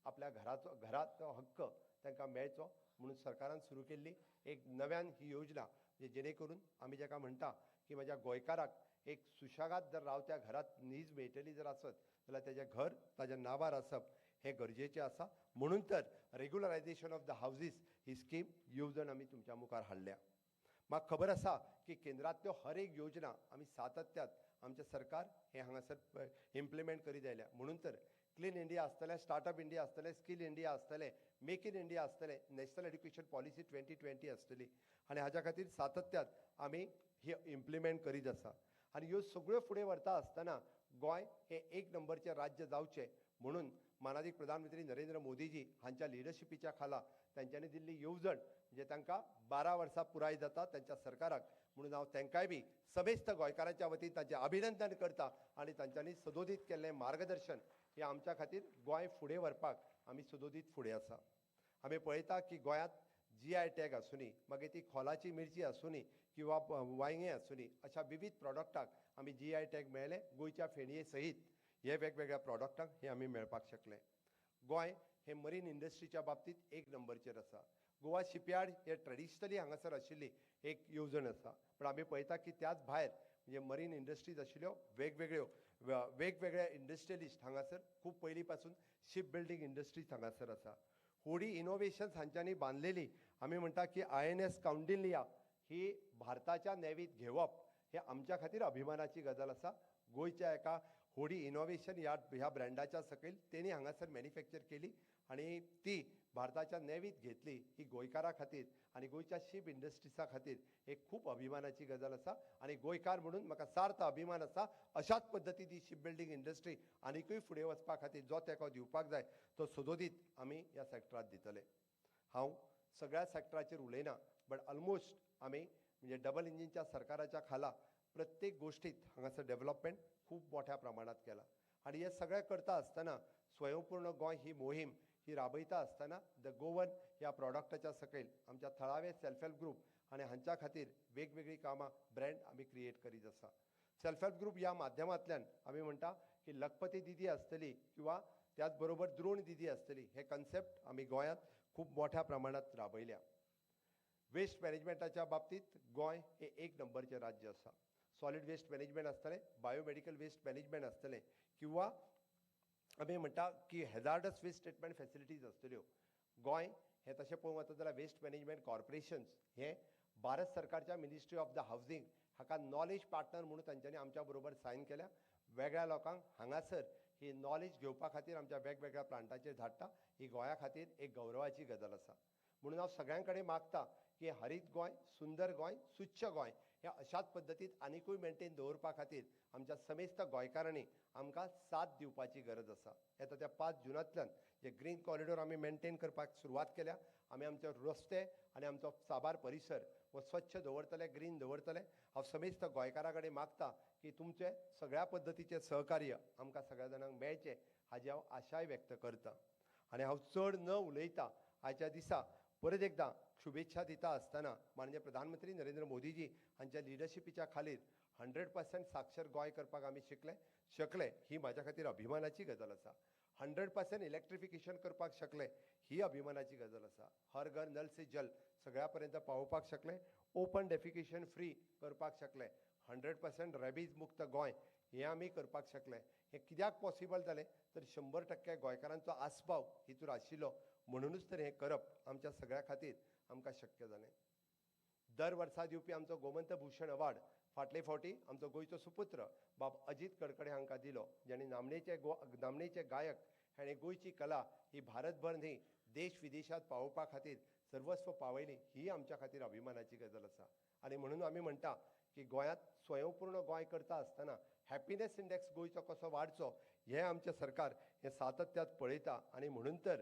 D: आपल्या घराचो हक्क तांकां मेळचो म्हणून सरकारान सुरू केल्ली एक नव्यान ही योजना, म्हणजे जेणे करून आमी जाका म्हणटा की म्हज्या गोंयकाराक एक सुशेगाद जर रावत्या घरांत न्हीज मेळटली जर आसत जाल्यार तेजें घर ताज्या नांवार आसप हें गरजेचें आसा. म्हणून तर रेगुलरायझेशन of the houses he scheme येवजण आमी तुमच्या मुखार हाडल्या. म्हाका खबर आसा की केंद्रांतल्यो हर एक योजना आमी सातत्यात आमचें सरकार हें हांगासर इम्प्लिमेंट करीत आयल्या. म्हणून तर क्लीन इंडिया आसतलें, स्टार्टअप इंडिया आसतलें, स्कील इंडिया आसतलें, मेक इन इंडिया आसतलें, नॅशनल एड्युकेशन पॉलिसी 2020 आसतली आनी हाज्या खातीर सातत्यात आमी ही इम्प्लिमेंट करीत आसा. आनी ह्यो सगळ्यो फुडें व्हरता आसतना गोंय हें एक नंबरचें राज्य जावचें म्हणून मानादीक प्रधानमंत्री नरेंद्र मोदीजी हांच्या लिडरशिपीच्या खाला तांच्यांनी दिल्ली येवजण म्हणजे तांकां 12 वर्सां पुराय जाता तांच्या सरकाराक, म्हणून हांव तांकांय बी समेस्त गोंयकारांच्या वतीन तांचें अभिनंदन करता आनी तांच्यांनी सदोदीत केल्लें मार्गदर्शन हें आमच्या खातीर गोंय फुडें व्हरपाक आमी सदोदीत फुडें आसा. आमी पळयता की गोंयांत GI tag आसुनी, मागीर ती खोलाची मिरची आसुनी किंवा वांयगें आसुनी, अशा विविध प्रॉडक्टाक आमी GI tag मेळ्ळे. गोंयच्या फेणये सहीत हे वेगवेगळ्या प्रॉडक्टांक हे आमी मेळपाक शकले. गोंय हे मरीन इंडस्ट्रीच्या बाबतींत एक नंबरचेर आसा. गोवा शिपयार्ड हे ट्रेडिशनली हांगासर आशिल्ली एक येवजण आसा, पूण आमी पळयता की त्याच भायर म्हणजे मरीन इंडस्ट्रीज आशिल्ल्यो वेगवेगळ्यो वेगवेगळे इंडस्ट्रियलिस्ट हांगासर खूब पयलीं पासून शीप बिल्डींग इंडस्ट्रीज हांगासर आसा. होडी इनोवेशन्स हांच्यांनी बांदलेली आमी म्हणटा की INS Kaundinya ही भारताच्या नेवीत घेवप हे आमच्या खातीर अभिमानाची गजाल आसा. गोंयच्या एका होडी इनोवेशन ह्या ब्रँडाच्या सकयल तेणी हांगासर मॅन्युफॅक्चर केली आनी ती भारताच्या नेवीत घेतली. ही गोंयकारा खातीर आनी गोंयच्या शीप इंडस्ट्रीजा खातीर एक खूब अभिमानाची गजाल आसा आनी गोंयकार म्हणून म्हाका सार्थ अभिमान आसा. अशाच पद्दतीन ही शीप बिल्डींग इंडस्ट्री आनिकूय फुडें वचपा खातीर जो तेंको दिवपाक जाय तो सदोदीत आमी ह्या सॅक्टरांत दितले. हांव सगळ्या सॅक्टराचेर उलयना, बट ऑलमोस्ट आमी म्हणजे डबल इंजिनच्या सरकाराच्या खाला प्रत्येक गोश्टीत हांगासर डेव्हलपमेंट खूब मोठ्या प्रमाणात केला आनी हे सगळें करता आसतना स्वयंपूर्ण गोंय ही मोहीम ही राबयता आसतना the Goan ह्या प्रॉडक्टाच्या सकयल आमच्या थळावे सेल्फ हेल्प ग्रुप आनी हांच्या खातीर वेगवेगळीं कामां ब्रँड आमी क्रिएट करीत आसा. सेल्फ हेल्प ग्रुप ह्या माध्यमांतल्यान आमी म्हणटा की लखपती दिदी आसतली किंवा त्याच बरोबर द्रोण दिदी आसतली, हे कन्सेप्ट आमी गोंयांत खूब मोठ्या प्रमाणात राबयल्या. वेस्ट मॅनेजमेंटाच्या बाबतींत गोंय हे एक नंबरचें राज्य आसा. सॉलिड वेस्ट मॅनेजमेंट आसतलें, बायोमेडिकल वेस्ट मॅनेजमेंट आसतलें किंवा आमी म्हणटा की हॅजार्डस वेस्ट ट्रिटमेंट फॅसिलिटीज आसतल्यो. गोंय हें तशें पळोवंक वता जाल्यार वेस्ट मॅनेजमेंट कॉर्पोरेशन्स हें भारत सरकारच्या मिनिस्ट्री ऑफ the housing हाका नॉलेज पार्टनर म्हणून तांच्यांनी आमच्या बरोबर सायन केल्या. वेगळ्या लोकांक हांगासर ही नॉलेज घेवपा खातीर आमच्या वेगवेगळ्या प्लांटाचेर धाडटा. ही गोंया खातीर एक गौरवाची गजाल आसा. म्हणून हांव सगळ्यां कडेन मागता की हरीत गोंय, सुंदर गोंय, स्वच्छ गोंय ह्या अशाच पद्दतीन आनिकूय मेंटेन दवरपा खातीर आमच्या समेस्त गोंयकारांनी आमकां साथ दिवपाची गरज आसा. येता त्या 5 जुनांतल्यान जे ग्रीन कॉरिडोर आमी मेंटेन करपाक सुरवात केल्या, आमी आमचे रस्ते आनी आमचो साबार परिसर हो स्वच्छ दवरतले, ग्रीन दवरतले. हांव समेस्त गोंयकारां कडेन मागता की तुमचें सगळ्या पद्दतीचें सहकार्य आमकां सगळ्या जाणांक मेळचें हाजी हांव आशाय व्यक्त करता. आनी हांव चड न उलयता आयच्या दिसा परत एकदां शुभेच्छा दिता आसतना माननीय प्रधानमंत्री नरेंद्र मोदीजी हांच्या लिडरशिपीच्या खालीर 100% साक्षर गोंय करपाक आमी शकले ही म्हाज्या खातीर अभिमानाची गजाल आसा. 100% इलेक्ट्रिफिकेशन करपाक शकले ही अभिमानाची गजाल आसा. हर घर नल से जल सगळ्या पर्यंत पावोवपाक शकले, ओपन डेफिकेशन फ्री करपाक शकले, 100% रेबीज मुक्त गोंय हें आमी करपाक शकले. हें कित्याक पॉसिबल जालें तर 100% गोंयकारांचो आस्पाव हितूर आशिल्लो, म्हणुनूच तर हें करप आमच्या सगळ्या खातीर आमकां शक्य जालें. दर वर्सा दिवपी आमचो गोमंत भूषण अवार्ड फाटले फावटी आमचो गोंयचो सुपुत्र बाब अजीत कडकडे हांकां दिलो, ज्यांनी नामनेचे गायक हाणें गोंयची कला ही भारतभर न्ही देश विदेशात पावोवपा खातीर सर्वस्व पावयली ही आमच्या खातीर अभिमानाची गजाल आसा. आनी म्हणून आमी म्हणटा की गोंयांत स्वयंपूर्ण गोंय करता आसतना हॅपिनेस इंडेक्स गोंयचो कसो वाडचो हें आमचें सरकार हें सातत्यात पळयता. आनी म्हणून तर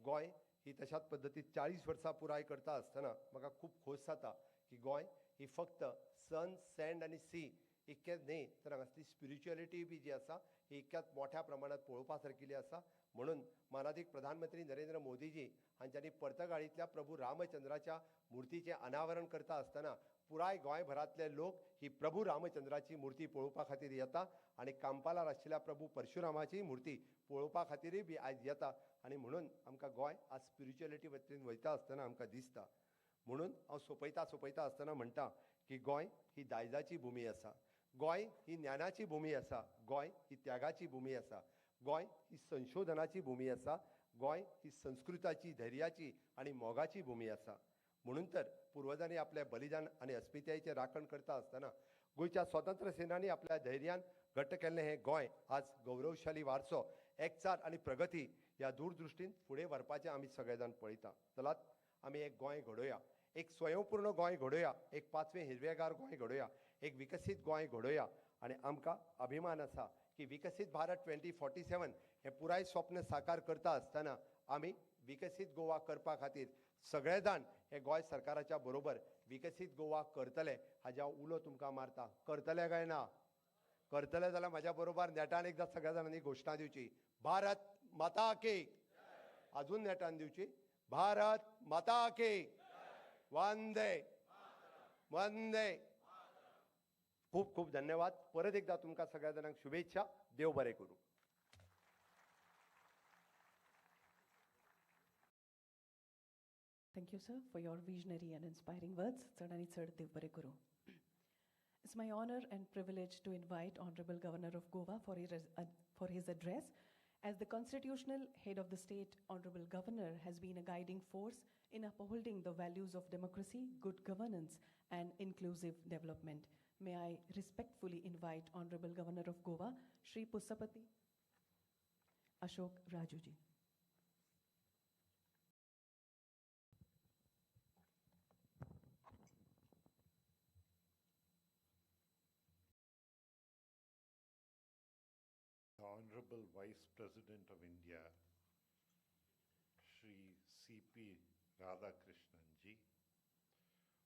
D: गोंय ही तशाच पद्दतीन 40 वर्सां पुराय करता आसतना म्हाका खूब खोस जाता की गोंय ही फक्त सन, सँड आनी सी इतकेंच न्ही तर हांगासली स्पिरिच्युअलिटी बी जी आसा ही इतक्याच मोठ्या प्रमाणात पळोवपा सारकिल्ली आसा. म्हणून मानादीक प्रधानमंत्री नरेंद्र मोदीजी हांच्यांनी पर्तगाळींतल्या प्रभू रामचंद्राच्या मुर्तीचें अनावरण करता आसतना पुराय गोंयभरांतले लोक ही प्रभू रामचंद्राची मूर्ती पळोवपा खातीर येता आनी कांपालार आशिल्ल्या प्रभू परशुरामाची मूर्ती पळोवपा खातीरय बी आयज येता. आनी म्हणून आमकां गोंय आज स्पिरिच्युअलिटी वतीन वयता आसतना आमकां दिसता. म्हणून हांव सोंपयता आसतना म्हणटा की गोंय ही दायजाची भूमी आसा, गोंय ही ज्ञानाची भूमी आसा, गोंय ही त्यागाची भूमी आसा, गोंय ही संशोधनाची भूमी आसा, गोंय ही संस्कृताची, धैर्याची आनी मोगाची भूमी आसा. म्हणून तर पुर्वजांनी आपल्या बलिदान आनी अस्मितायेचें राखण करता आसतना गोंयच्या स्वतंत्र सेनांनी आपल्या धैर्यान घट्ट केल्लें हें गोंय आज गौरवशाली वारसो, एकचार आनी प्रगती ह्या दूरदृश्टीन फुडें व्हरपाचें आमी सगळे जाण पळयता. चलात आमी एक गोंय घडोवया, एक स्वयंपूर्ण गोंय घडोवया, एक पाचवें हिरवेगार गोंय घडोवया, एक विकसीत गोंय घडोवया. आनी आमकां अभिमान आसा की विकसीत भारत 2047 हें पुराय स्वप्न साकार करता आसतना आमी विकसीत गोवा करपा खातीर सगळे जाण हे गोंय सरकाराच्या बरोबर विकसीत गोवा करतले हाज्या उलो तुमकां मारता. करतले काय ना? करतले जाल्यार म्हाज्या बरोबर नेटान एकदां सगळ्या जाणांनी घोशणा दिवची, भारत माता की. अजून नेटान दिवची, भारत माता की. वंदे वंदे. खूब खूब धन्यवाद. परत एकदा तुमकां सगळ्या जाणांक शुभेच्छा. देव बरें करूं.
B: Thank you, sir, for your visionary and inspiring words. चड आनी चड देव बरें करूं. It's my honor and privilege to invite Honorable Governor of Goa for his address. As the constitutional head of the state, Honorable Governor has been a guiding force in upholding the values of democracy, good governance, and inclusive development. May I respectfully invite Honorable Governor of Goa, Shri Pusapati Ashok Rajuji.
E: The Honorable Vice President of India, Shri C.P. Radhakrishnan ji,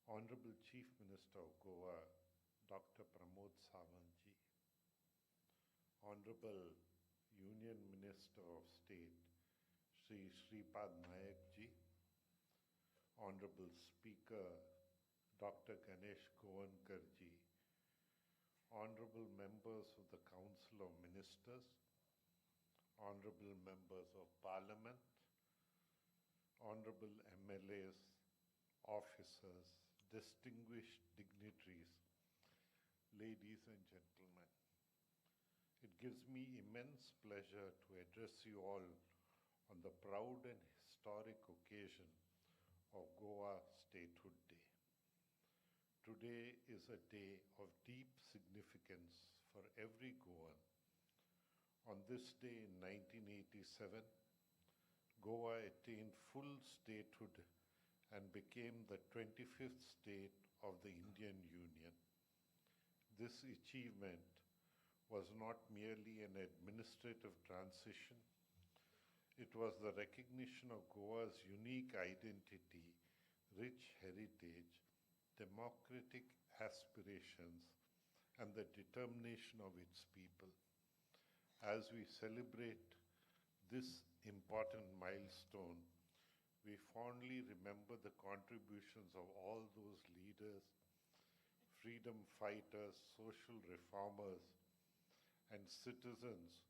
E: Honorable Chief Minister of Goa, Dr. Pramod Sawant ji, Honorable Union Minister of State, Shri Shripad Naik ji, Honorable Speaker, Dr. Ganesh Goenkar ji, Honorable Members of the Council of Ministers, Honorable Members of Parliament, Honorable MLAs, officers, distinguished dignitaries, ladies and gentlemen. It gives me immense pleasure to address you all on the proud and historic occasion of Goa Statehood Day. Today is a day of deep significance for every Goan. On this day in 1987, Goa attained full statehood and became the 25th state of the Indian Union. This achievement was not merely an administrative transition, it was the recognition of Goa's unique identity, rich heritage, democratic aspirations, and the determination of its people. As we celebrate this important milestone, we fondly remember the contributions of all those leaders, freedom fighters, social reformers, and citizens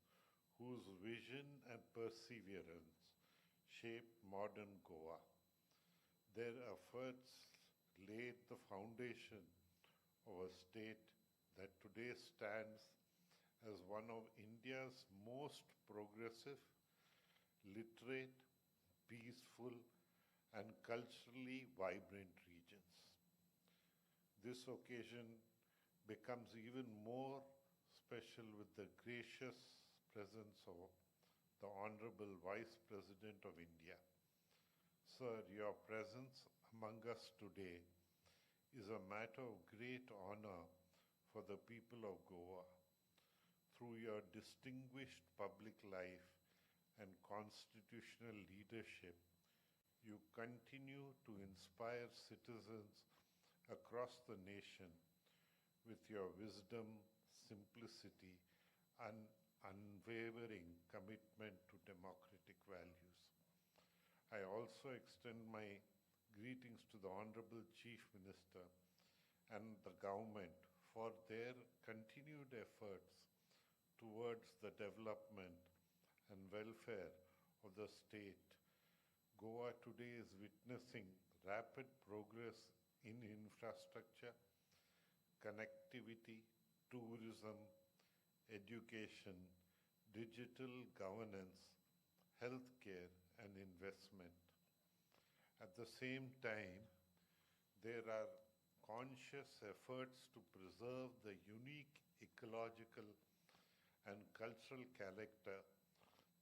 E: whose vision and perseverance shaped modern Goa. Their efforts laid the foundation of a state that today stands as one of India's most progressive, literate, peaceful, and culturally vibrant regions. This occasion becomes even more special with the gracious presence of the Honorable Vice President of India. Sir, your presence among us today is a matter of great honor for the people of Goa. Through your distinguished public life and constitutional leadership, you continue to inspire citizens across the nation with your wisdom, simplicity, and unwavering commitment to democratic values. I also extend my greetings to the Honorable Chief Minister and the government for their continued efforts towards the development and welfare of the state. Goa today is witnessing rapid progress in infrastructure, connectivity, tourism, education, digital governance, healthcare, and investment. At the same time, there are conscious efforts to preserve the unique ecological and cultural character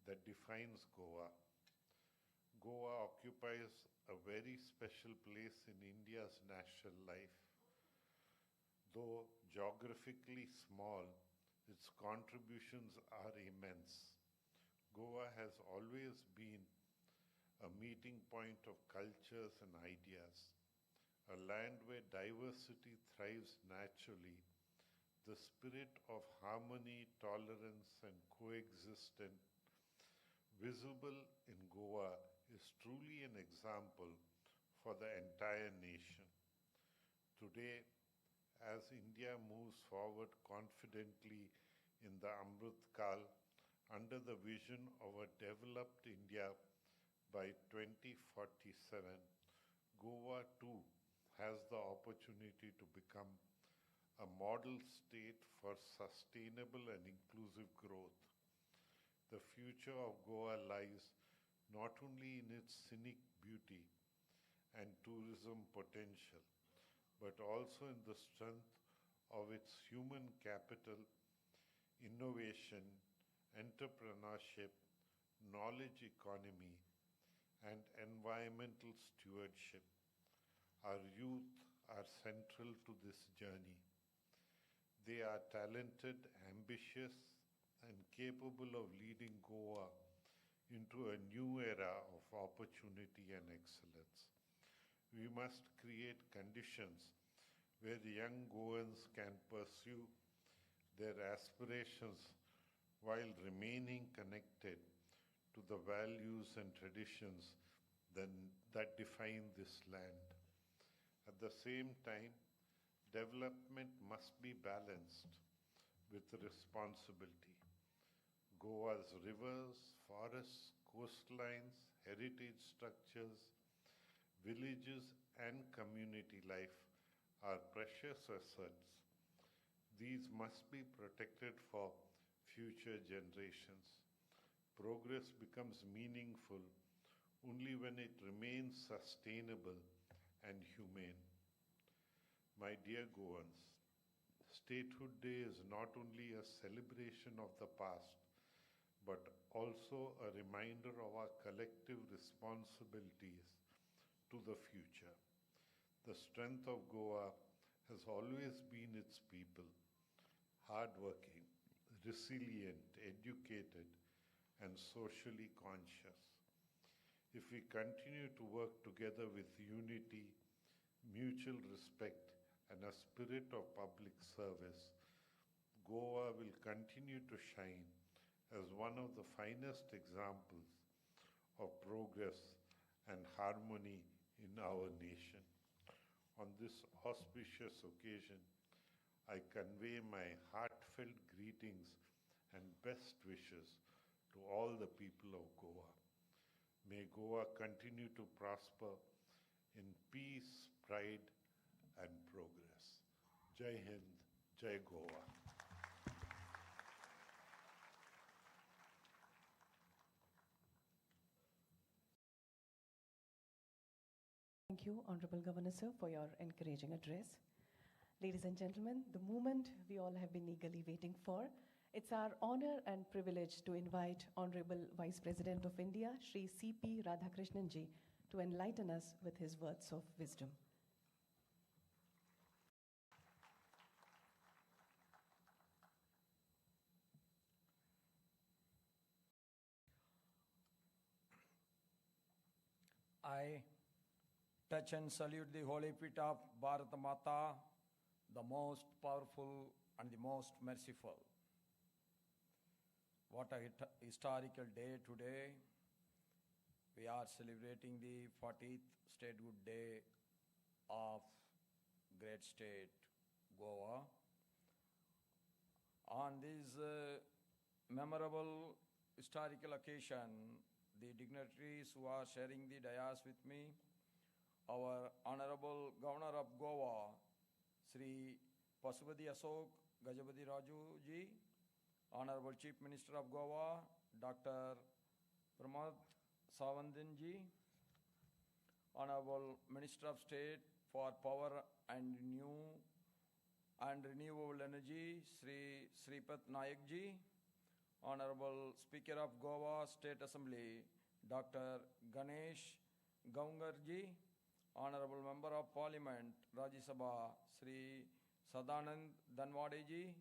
E: that defines Goa. Goa occupies a very special place in India's national life. Though geographically small, its contributions are immense. Goa has always been a meeting point of cultures and ideas, a land where diversity thrives naturally. The spirit of harmony, tolerance, and coexistence visible in Goa is truly an example for the entire nation. Today, as India moves forward confidently in the Amrit Kal, under the vision of a developed India by 2047, Goa too has the opportunity to become a model state for sustainable and inclusive growth. The future of Goa lies not only in its scenic beauty and tourism potential, but also in the strength of its human capital, innovation, entrepreneurship, knowledge economy, and environmental stewardship. Our youth are central to this journey. They are talented, ambitious, and capable of leading Goa into a new era of opportunity and excellence. We must create conditions where the young Goans can pursue their aspirations while remaining connected to the values and traditions that define this land. At the same time, development must be balanced with responsibility. Goa's rivers, forests, coastlines, heritage structures, villages, and community life are precious assets. These must be protected for future generations. Progress becomes meaningful only when it remains sustainable and humane. My dear Goans, Statehood Day is not only a celebration of the past, but also a reminder of our collective responsibilities to the future. The strength of Goa has always been its people, hardworking, resilient, educated, and socially conscious. If we continue to work together with unity, mutual respect, and a spirit of public service, Goa will continue to shine as one of the finest examples of progress and harmony in our nation. On this auspicious occasion, I convey my heartfelt greetings and best wishes to all the people of Goa. May Goa continue to prosper in peace, pride, and progress. Jai Hind, Jai Goa.
B: Thank you, Honorable Governor Sir, for your encouraging address. Ladies and gentlemen, the moment we all have been eagerly waiting for, it's our honor and privilege to invite Honorable Vice President of India, Shri C.P. Radhakrishnan ji, to enlighten us with his words of wisdom.
F: I touch and salute the holy feet of Bharat Mata, the most powerful and the most merciful. What a historical day today. We are celebrating the 40th Statehood Day of great state Goa. On this memorable historical occasion, the dignitaries who are sharing the dais with me, our Honorable Governor of Goa, Sri Pashupati Ashok Gajapati Raju ji, Honorable Chief Minister of Goa, Dr. Pramod Sawant ji, Honorable Minister of State for Power and New and Renewable Energy, Sri Sripat Naik ji, Honorable Speaker of Goa State Assembly, Dr. Ganesh Gaonkar ji, Honorable Member of Parliament, Rajya Sabha, Sri Sadanand Dhanwade ji,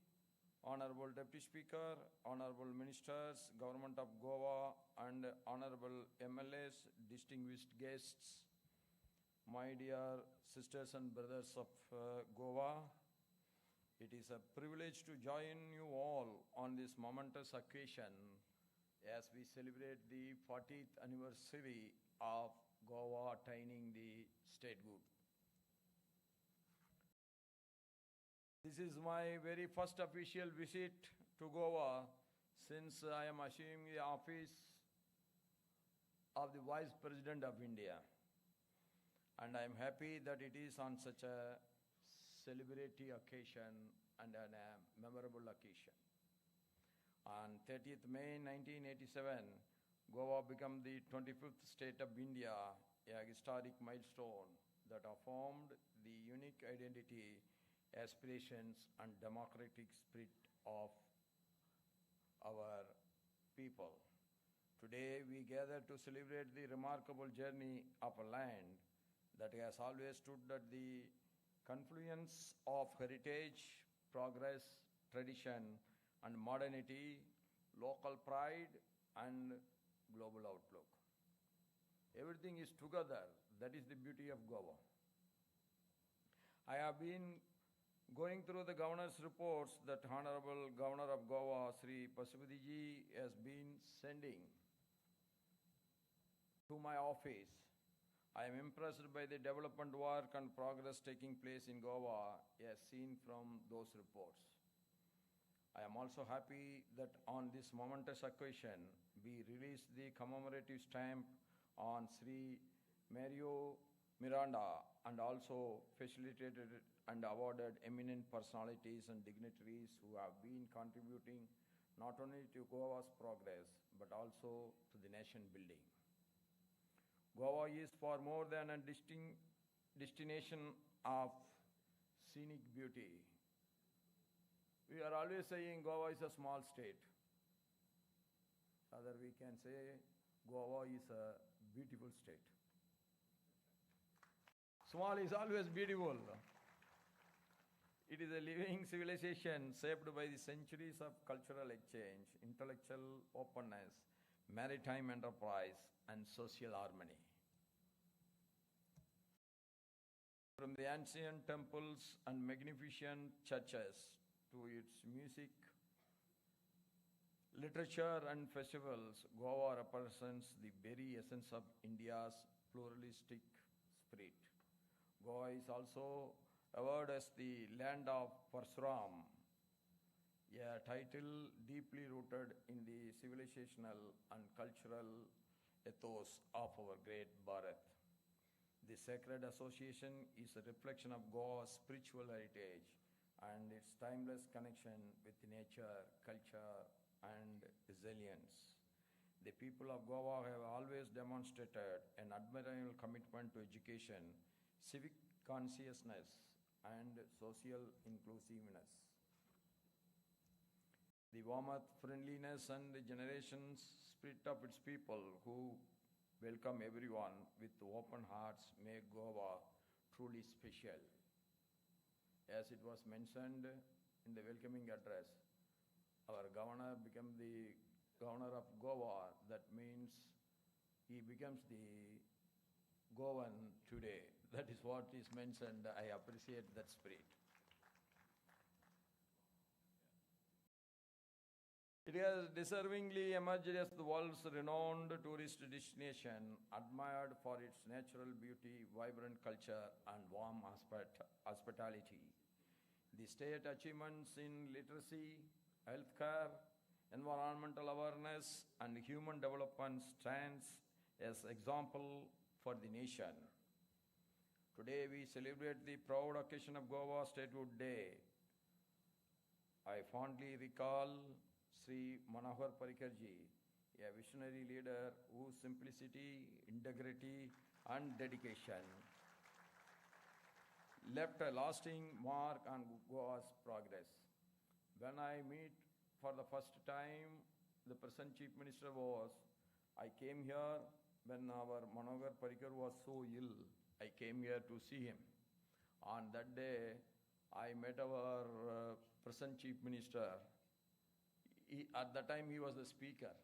F: Honorable Deputy Speaker, Honorable Ministers, Government of Goa, and Honorable MLAs, distinguished guests, my dear sisters and brothers of Goa, it is a privilege to join you all on this momentous occasion as we celebrate the 40th anniversary of Goa attaining the statehood. This is my very first official visit to Goa since I am assuming the office of the Vice President of India. And I am happy that it is on such a celebratory occasion and a memorable occasion. On 30th May 1987, Goa became the 25th state of India, a historic milestone that affirmed the unique identity, aspirations, and democratic spirit of our people. Today, we gather to celebrate the remarkable journey of a land that has always stood at the confluence of heritage, progress, tradition, and modernity, local pride, and global outlook. Everything is together. That is the beauty of Goa. I have been going through the governor's reports that Honorable Governor of Goa, Sri Pashupati ji, has been sending to my office. I am impressed by the development work and progress taking place in Goa as seen from those reports. I am also happy that on this momentous occasion, we released the commemorative stamp on Sri Mario Miranda and also facilitated and awarded eminent personalities and dignitaries who have been contributing not only to Goa's progress, but also to the nation building. Goa is far more than a destination of scenic beauty. We are always saying Goa is a small state. Rather, we can say Goa is a beautiful state. Small is always beautiful. It is a living civilization shaped by the centuries of cultural exchange, intellectual openness, maritime enterprise, and social harmony. From the ancient temples and magnificent churches to its music, literature and festivals, Goa represents the very essence of India's pluralistic spirit. Goa is also awarded as the land of Parsuram, a title deeply rooted in the civilizational and cultural ethos of our great Bharat. The sacred association is a reflection of Goa's spiritual heritage and its timeless connection with nature, culture, and resilience. The people of Goa have always demonstrated an admirable commitment to education, civic consciousness, and social inclusiveness. The warmth, friendliness, and the generation spirit of its people who welcome everyone with open hearts make Goa truly special. As it was mentioned in the welcoming address, our governor became the governor of Goa. That means he becomes the Goan today. That is what is mentioned. I appreciate that spirit. It has deservingly emerged as the world's renowned tourist destination, admired for its natural beauty, vibrant culture, and warm hospitality. The state achievements in literacy, healthcare, environmental awareness, and human development stands as example for the nation. Today we celebrate the proud occasion of Goa Statehood Day. I fondly recall Sri Manohar Parrikar ji, a visionary leader whose simplicity, integrity, and dedication left a lasting mark on Goa's progress. When I meet for the first time, the present Chief Minister was, I came here when our Manohar Parrikar was so ill. I came here to see him. On that day, I met our present Chief Minister. At that time, he was the speaker.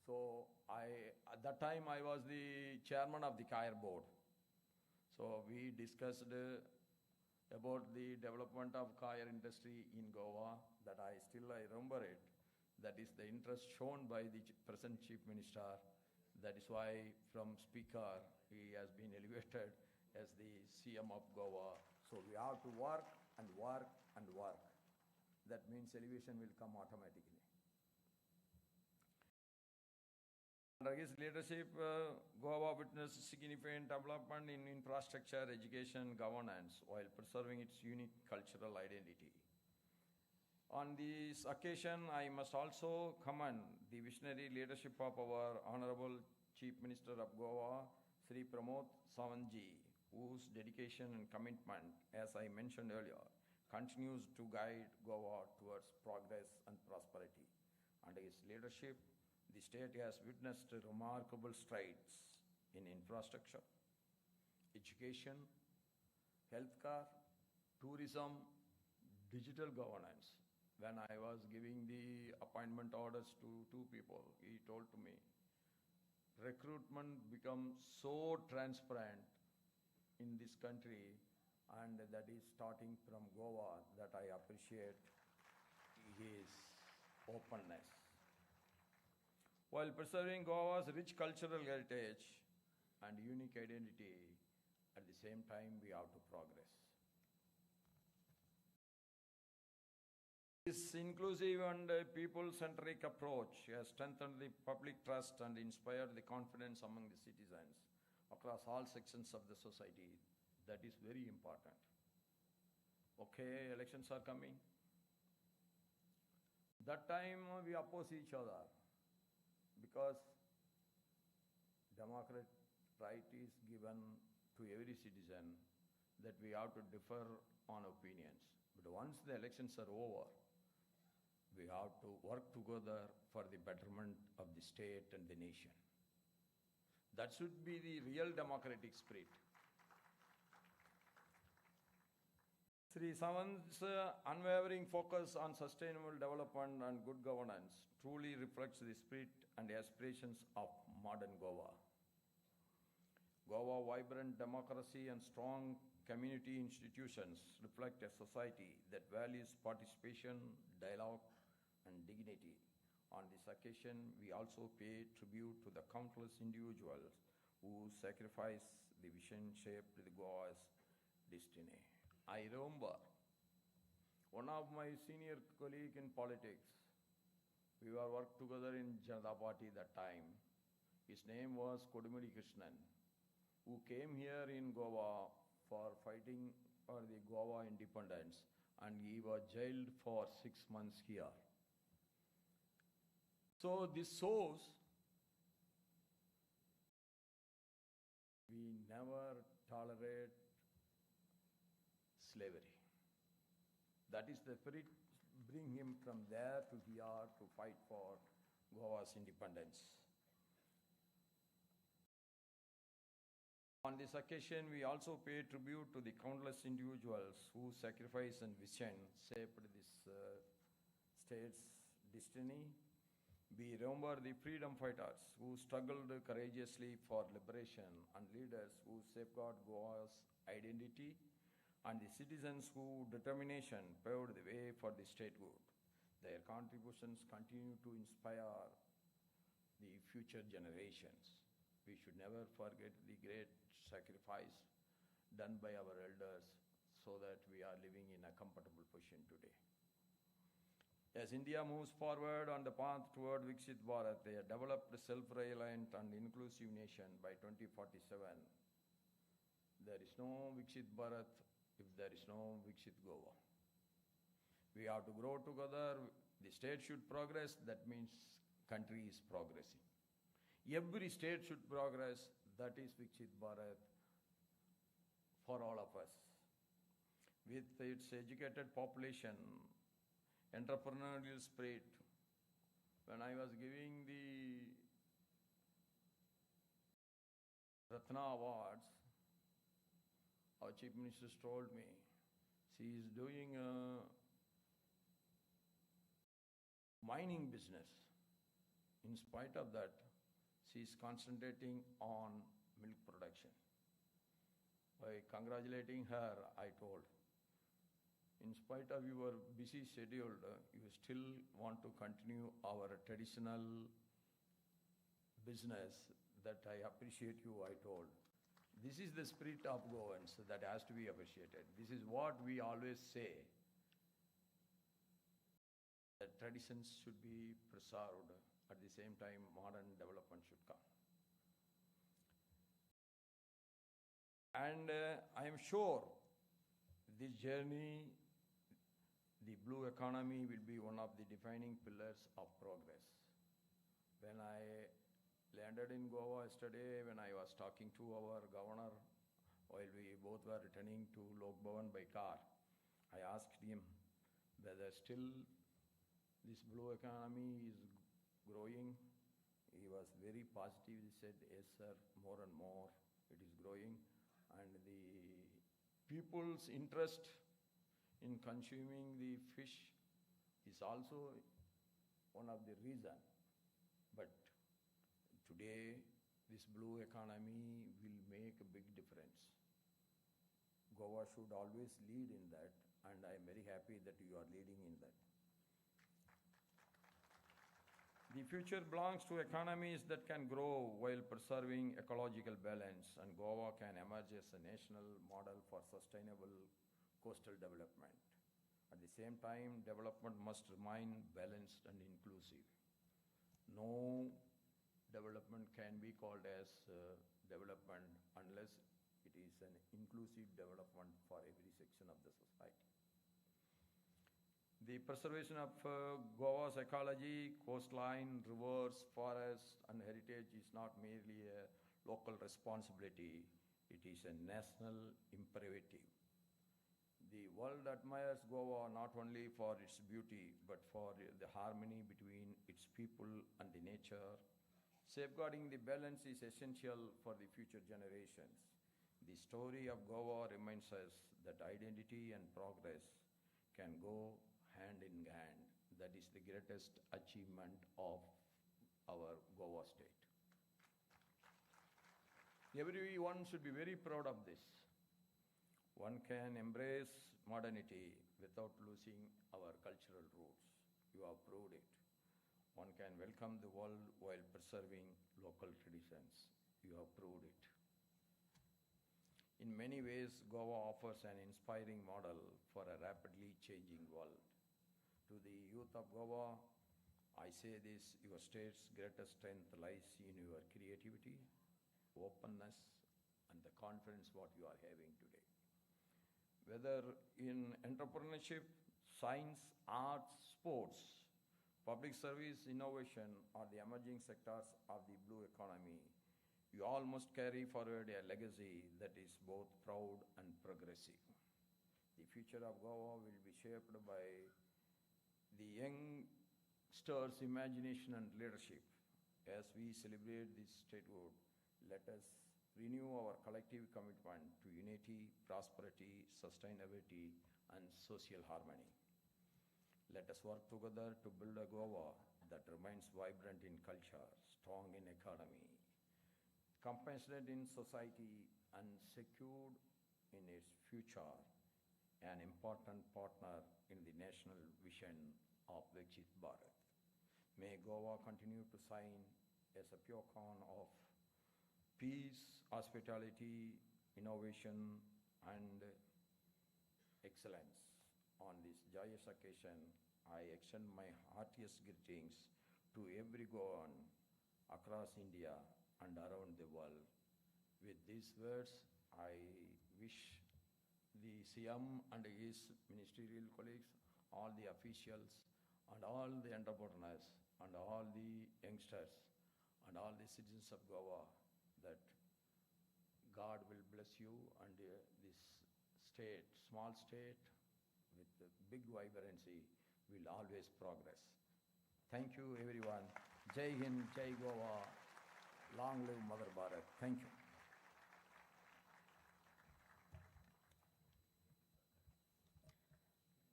F: So at that time, I was the chairman of the Coir board. So we discussed about the development of coir industry in Goa, that I remember it. That is the interest shown by the present Chief Minister. That is why from speaker, he has been elevated as the CM of Goa. So we have to work and work and work. That means elevation will come automatically. Under his leadership, Goa witnessed significant development in infrastructure, education, governance, while preserving its unique cultural identity. On this occasion, I must also commend the visionary leadership of our Honorable Chief Minister of Goa, Sri Pramod Sawant ji, whose dedication and commitment, as I mentioned earlier, continues to guide Goa towards progress and prosperity. Under his leadership, the state has witnessed remarkable strides in infrastructure, education, healthcare, tourism, digital governance. When I was giving the appointment orders to two people, he told to me, recruitment becomes so transparent in this country, and that is starting from Goa, that I appreciate his openness. While preserving Goa's rich cultural heritage and unique identity, at the same time we have to progress. This inclusive and people-centric approach has strengthened the public trust and inspired the confidence among the citizens across all sections of the society. That is very important. Okay, elections are coming. That time we oppose each other because democratic right is given to every citizen that we have to differ on opinions. But once the elections are over, we have to work together for the betterment of the state and the nation. That should be the real democratic spirit. Sri Sawant's unwavering focus on sustainable development and good governance truly reflects the spirit and aspirations of modern Goa. Goa vibrant democracy and strong community institutions reflect a society that values participation, dialogue, and dignity. On this occasion, we also pay tribute to the countless individuals who sacrificed the vision shaped the Goa's destiny. I remember one of my senior colleague in politics. We were worked together in Janata Party that time. His name was Kodumudi Krishnan, who came here in Goa for fighting for the Goa independence, and he was jailed for 6 months here. So this shows we never tolerate slavery. That is the spirit bring him from there to here to fight for Goa's independence. On this occasion, we also pay tribute to the countless individuals whose sacrifice and vision shaped this state's destiny. We remember the freedom fighters who struggled courageously for liberation and leaders who safeguard Goa's identity and the citizens whose determination paved the way for the statehood. Their contributions continue to inspire the future generations. We should never forget the great sacrifice done by our elders so that we are living in a comfortable position today. As India moves forward on the path toward Viksit Bharat, a developed, self-reliant and inclusive nation by 2047, there is no Viksit Bharat if there is no Viksit Goa. We have to grow together. The state should progress. That means country is progressing. Every state should progress. That is Viksit Bharat for all of us. With its educated population, entrepreneurial spirit, when I was giving the Ratna Awards, our Chief Minister told me, she is doing a mining business. In spite of that, she is concentrating on milk production. By congratulating her, I told, in spite of your busy schedule, you still want to continue our traditional business. That I appreciate you, I told. This is the spirit of Goans that has to be appreciated. This is what we always say, that traditions should be preserved. At the same time, modern development should come. And I am sure this journey, the blue economy, will be one of the defining pillars of progress. When I landed in Goa yesterday, when I was talking to our governor, while we both were returning to Lok Bhavan by car, I asked him whether still this blue economy is growing. He was very positive. He said, yes sir, more and more it is growing. And the people's interest in consuming the fish is also one of the reasons. But today, this blue economy will make a big difference. Goa should always lead in that, and I am very happy that you are leading in that. The future belongs to economies that can grow while preserving ecological balance, and Goa can emerge as a national model for sustainable coastal development. At the same time, development must remain balanced and inclusive. No development can be called as development unless it is an inclusive development for every section of the society. The preservation of Goa's ecology, coastline, rivers, forests, and heritage is not merely a local responsibility, it is a national imperative. The world admires Goa not only for its beauty, but for the harmony between its people and the nature. Safeguarding the balance is essential for the future generations. The story of Goa reminds us that identity and progress can go hand in hand. That is the greatest achievement of our Goa state. Everyone should be very proud of this. One can embrace modernity without losing our cultural roots. You have proved it. One can welcome the world while preserving local traditions. You have proved it. In many ways, Goa offers an inspiring model for a rapidly changing world. To the youth of Goa, I say this, your state's greatest strength lies in your creativity, openness, and the confidence what you are having today. Whether in entrepreneurship, science, arts, sports, public service, innovation, or the emerging sectors of the blue economy, you all must carry forward a legacy that is both proud and progressive. The future of Goa will be shaped by the youngsters' imagination and leadership. As we celebrate this statehood, let us renew our collective commitment to unity, prosperity, sustainability, and social harmony. Let us work together to build a Goa that remains vibrant in culture, strong in economy, compassionate in society, and secured in its future, an important partner in the national vision of Viksit Bharat. May Goa continue to shine as a pure beacon of peace, hospitality, innovation, and excellence. On this joyous occasion, I extend my heartiest greetings to every Goan across India and around the world. With these words, I wish the CM and his ministerial colleagues, all the officials, and all the entrepreneurs, and all the youngsters, and all the citizens of Goa that God will bless you and this state, small state with big vibrancy, will always progress. Thank you, everyone. Jai Hind, Jai Goa. Long live Mother Bharat. Thank you.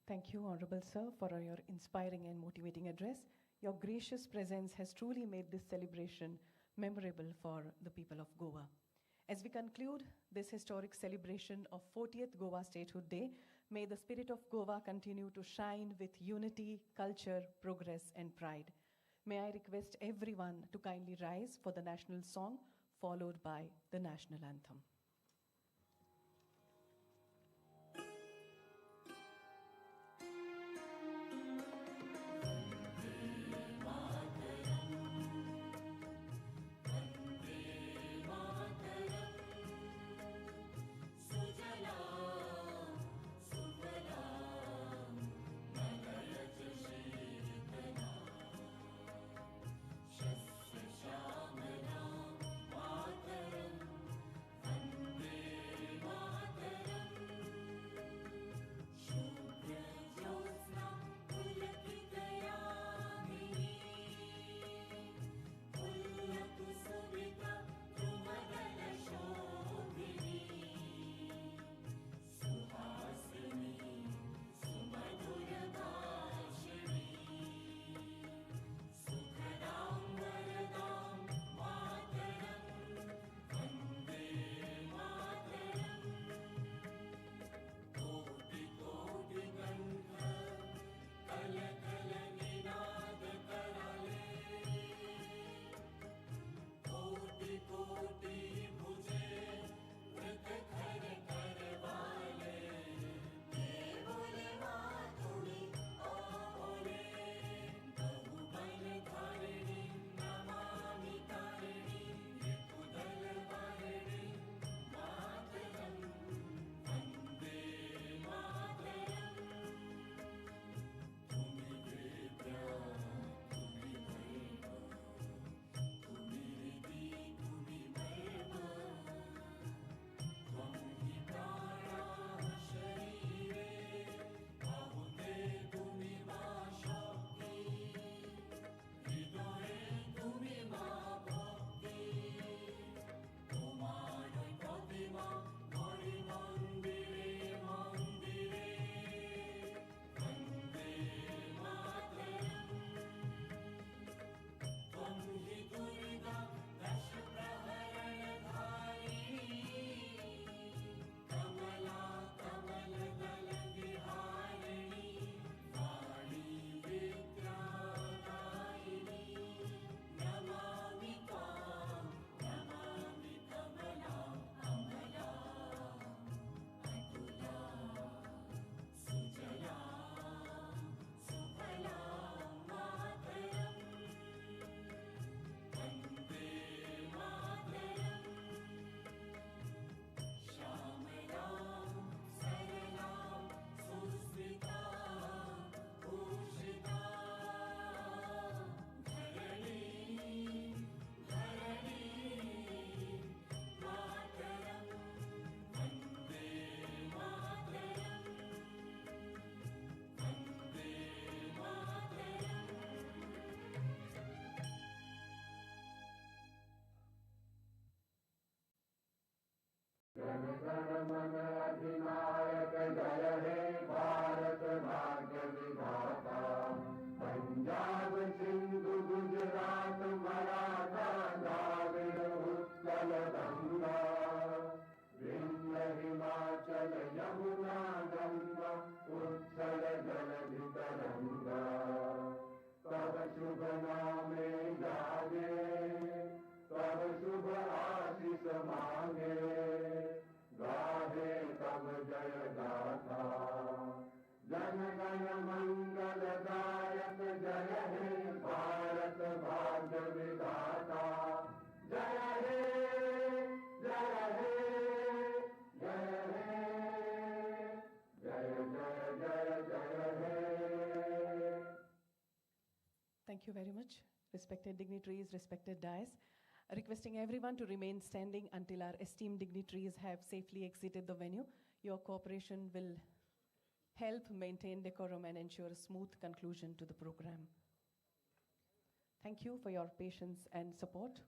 B: Thank you, Honorable Sir, for your inspiring and motivating address. Your gracious presence has truly made this celebration memorable for the people of Goa. As we conclude this historic celebration of 40th Goa Statehood Day, may the spirit of Goa continue to shine with unity, culture, progress, and pride. May I request everyone to kindly rise for the national song, followed by the national anthem.
G: Shasya Shyamala Mataram. मन अधिनायक जय हे भारत भाग्य विधाता। पंजाब सिंधु गुजरात मराठा द्राविड उत्कल गंगा, विंध्य हिमाचल यमुना गंगा उच्छल जलधि तरंगा। तब शुभ नामे जागे, तब शुभ आशीष मांगे, गाहे तब जय गाथा। जन गण मंगलदायक जय हे भारत भाग्य विधाता। जय हे जय हे जय हे जय जय जय जय हे।
B: Thank you very much, respected dignitaries, respected dais. Requesting everyone to remain standing until our esteemed dignitaries have safely exited the venue. Your cooperation will help maintain decorum and ensure a smooth conclusion to the program. Thank you for your patience and support.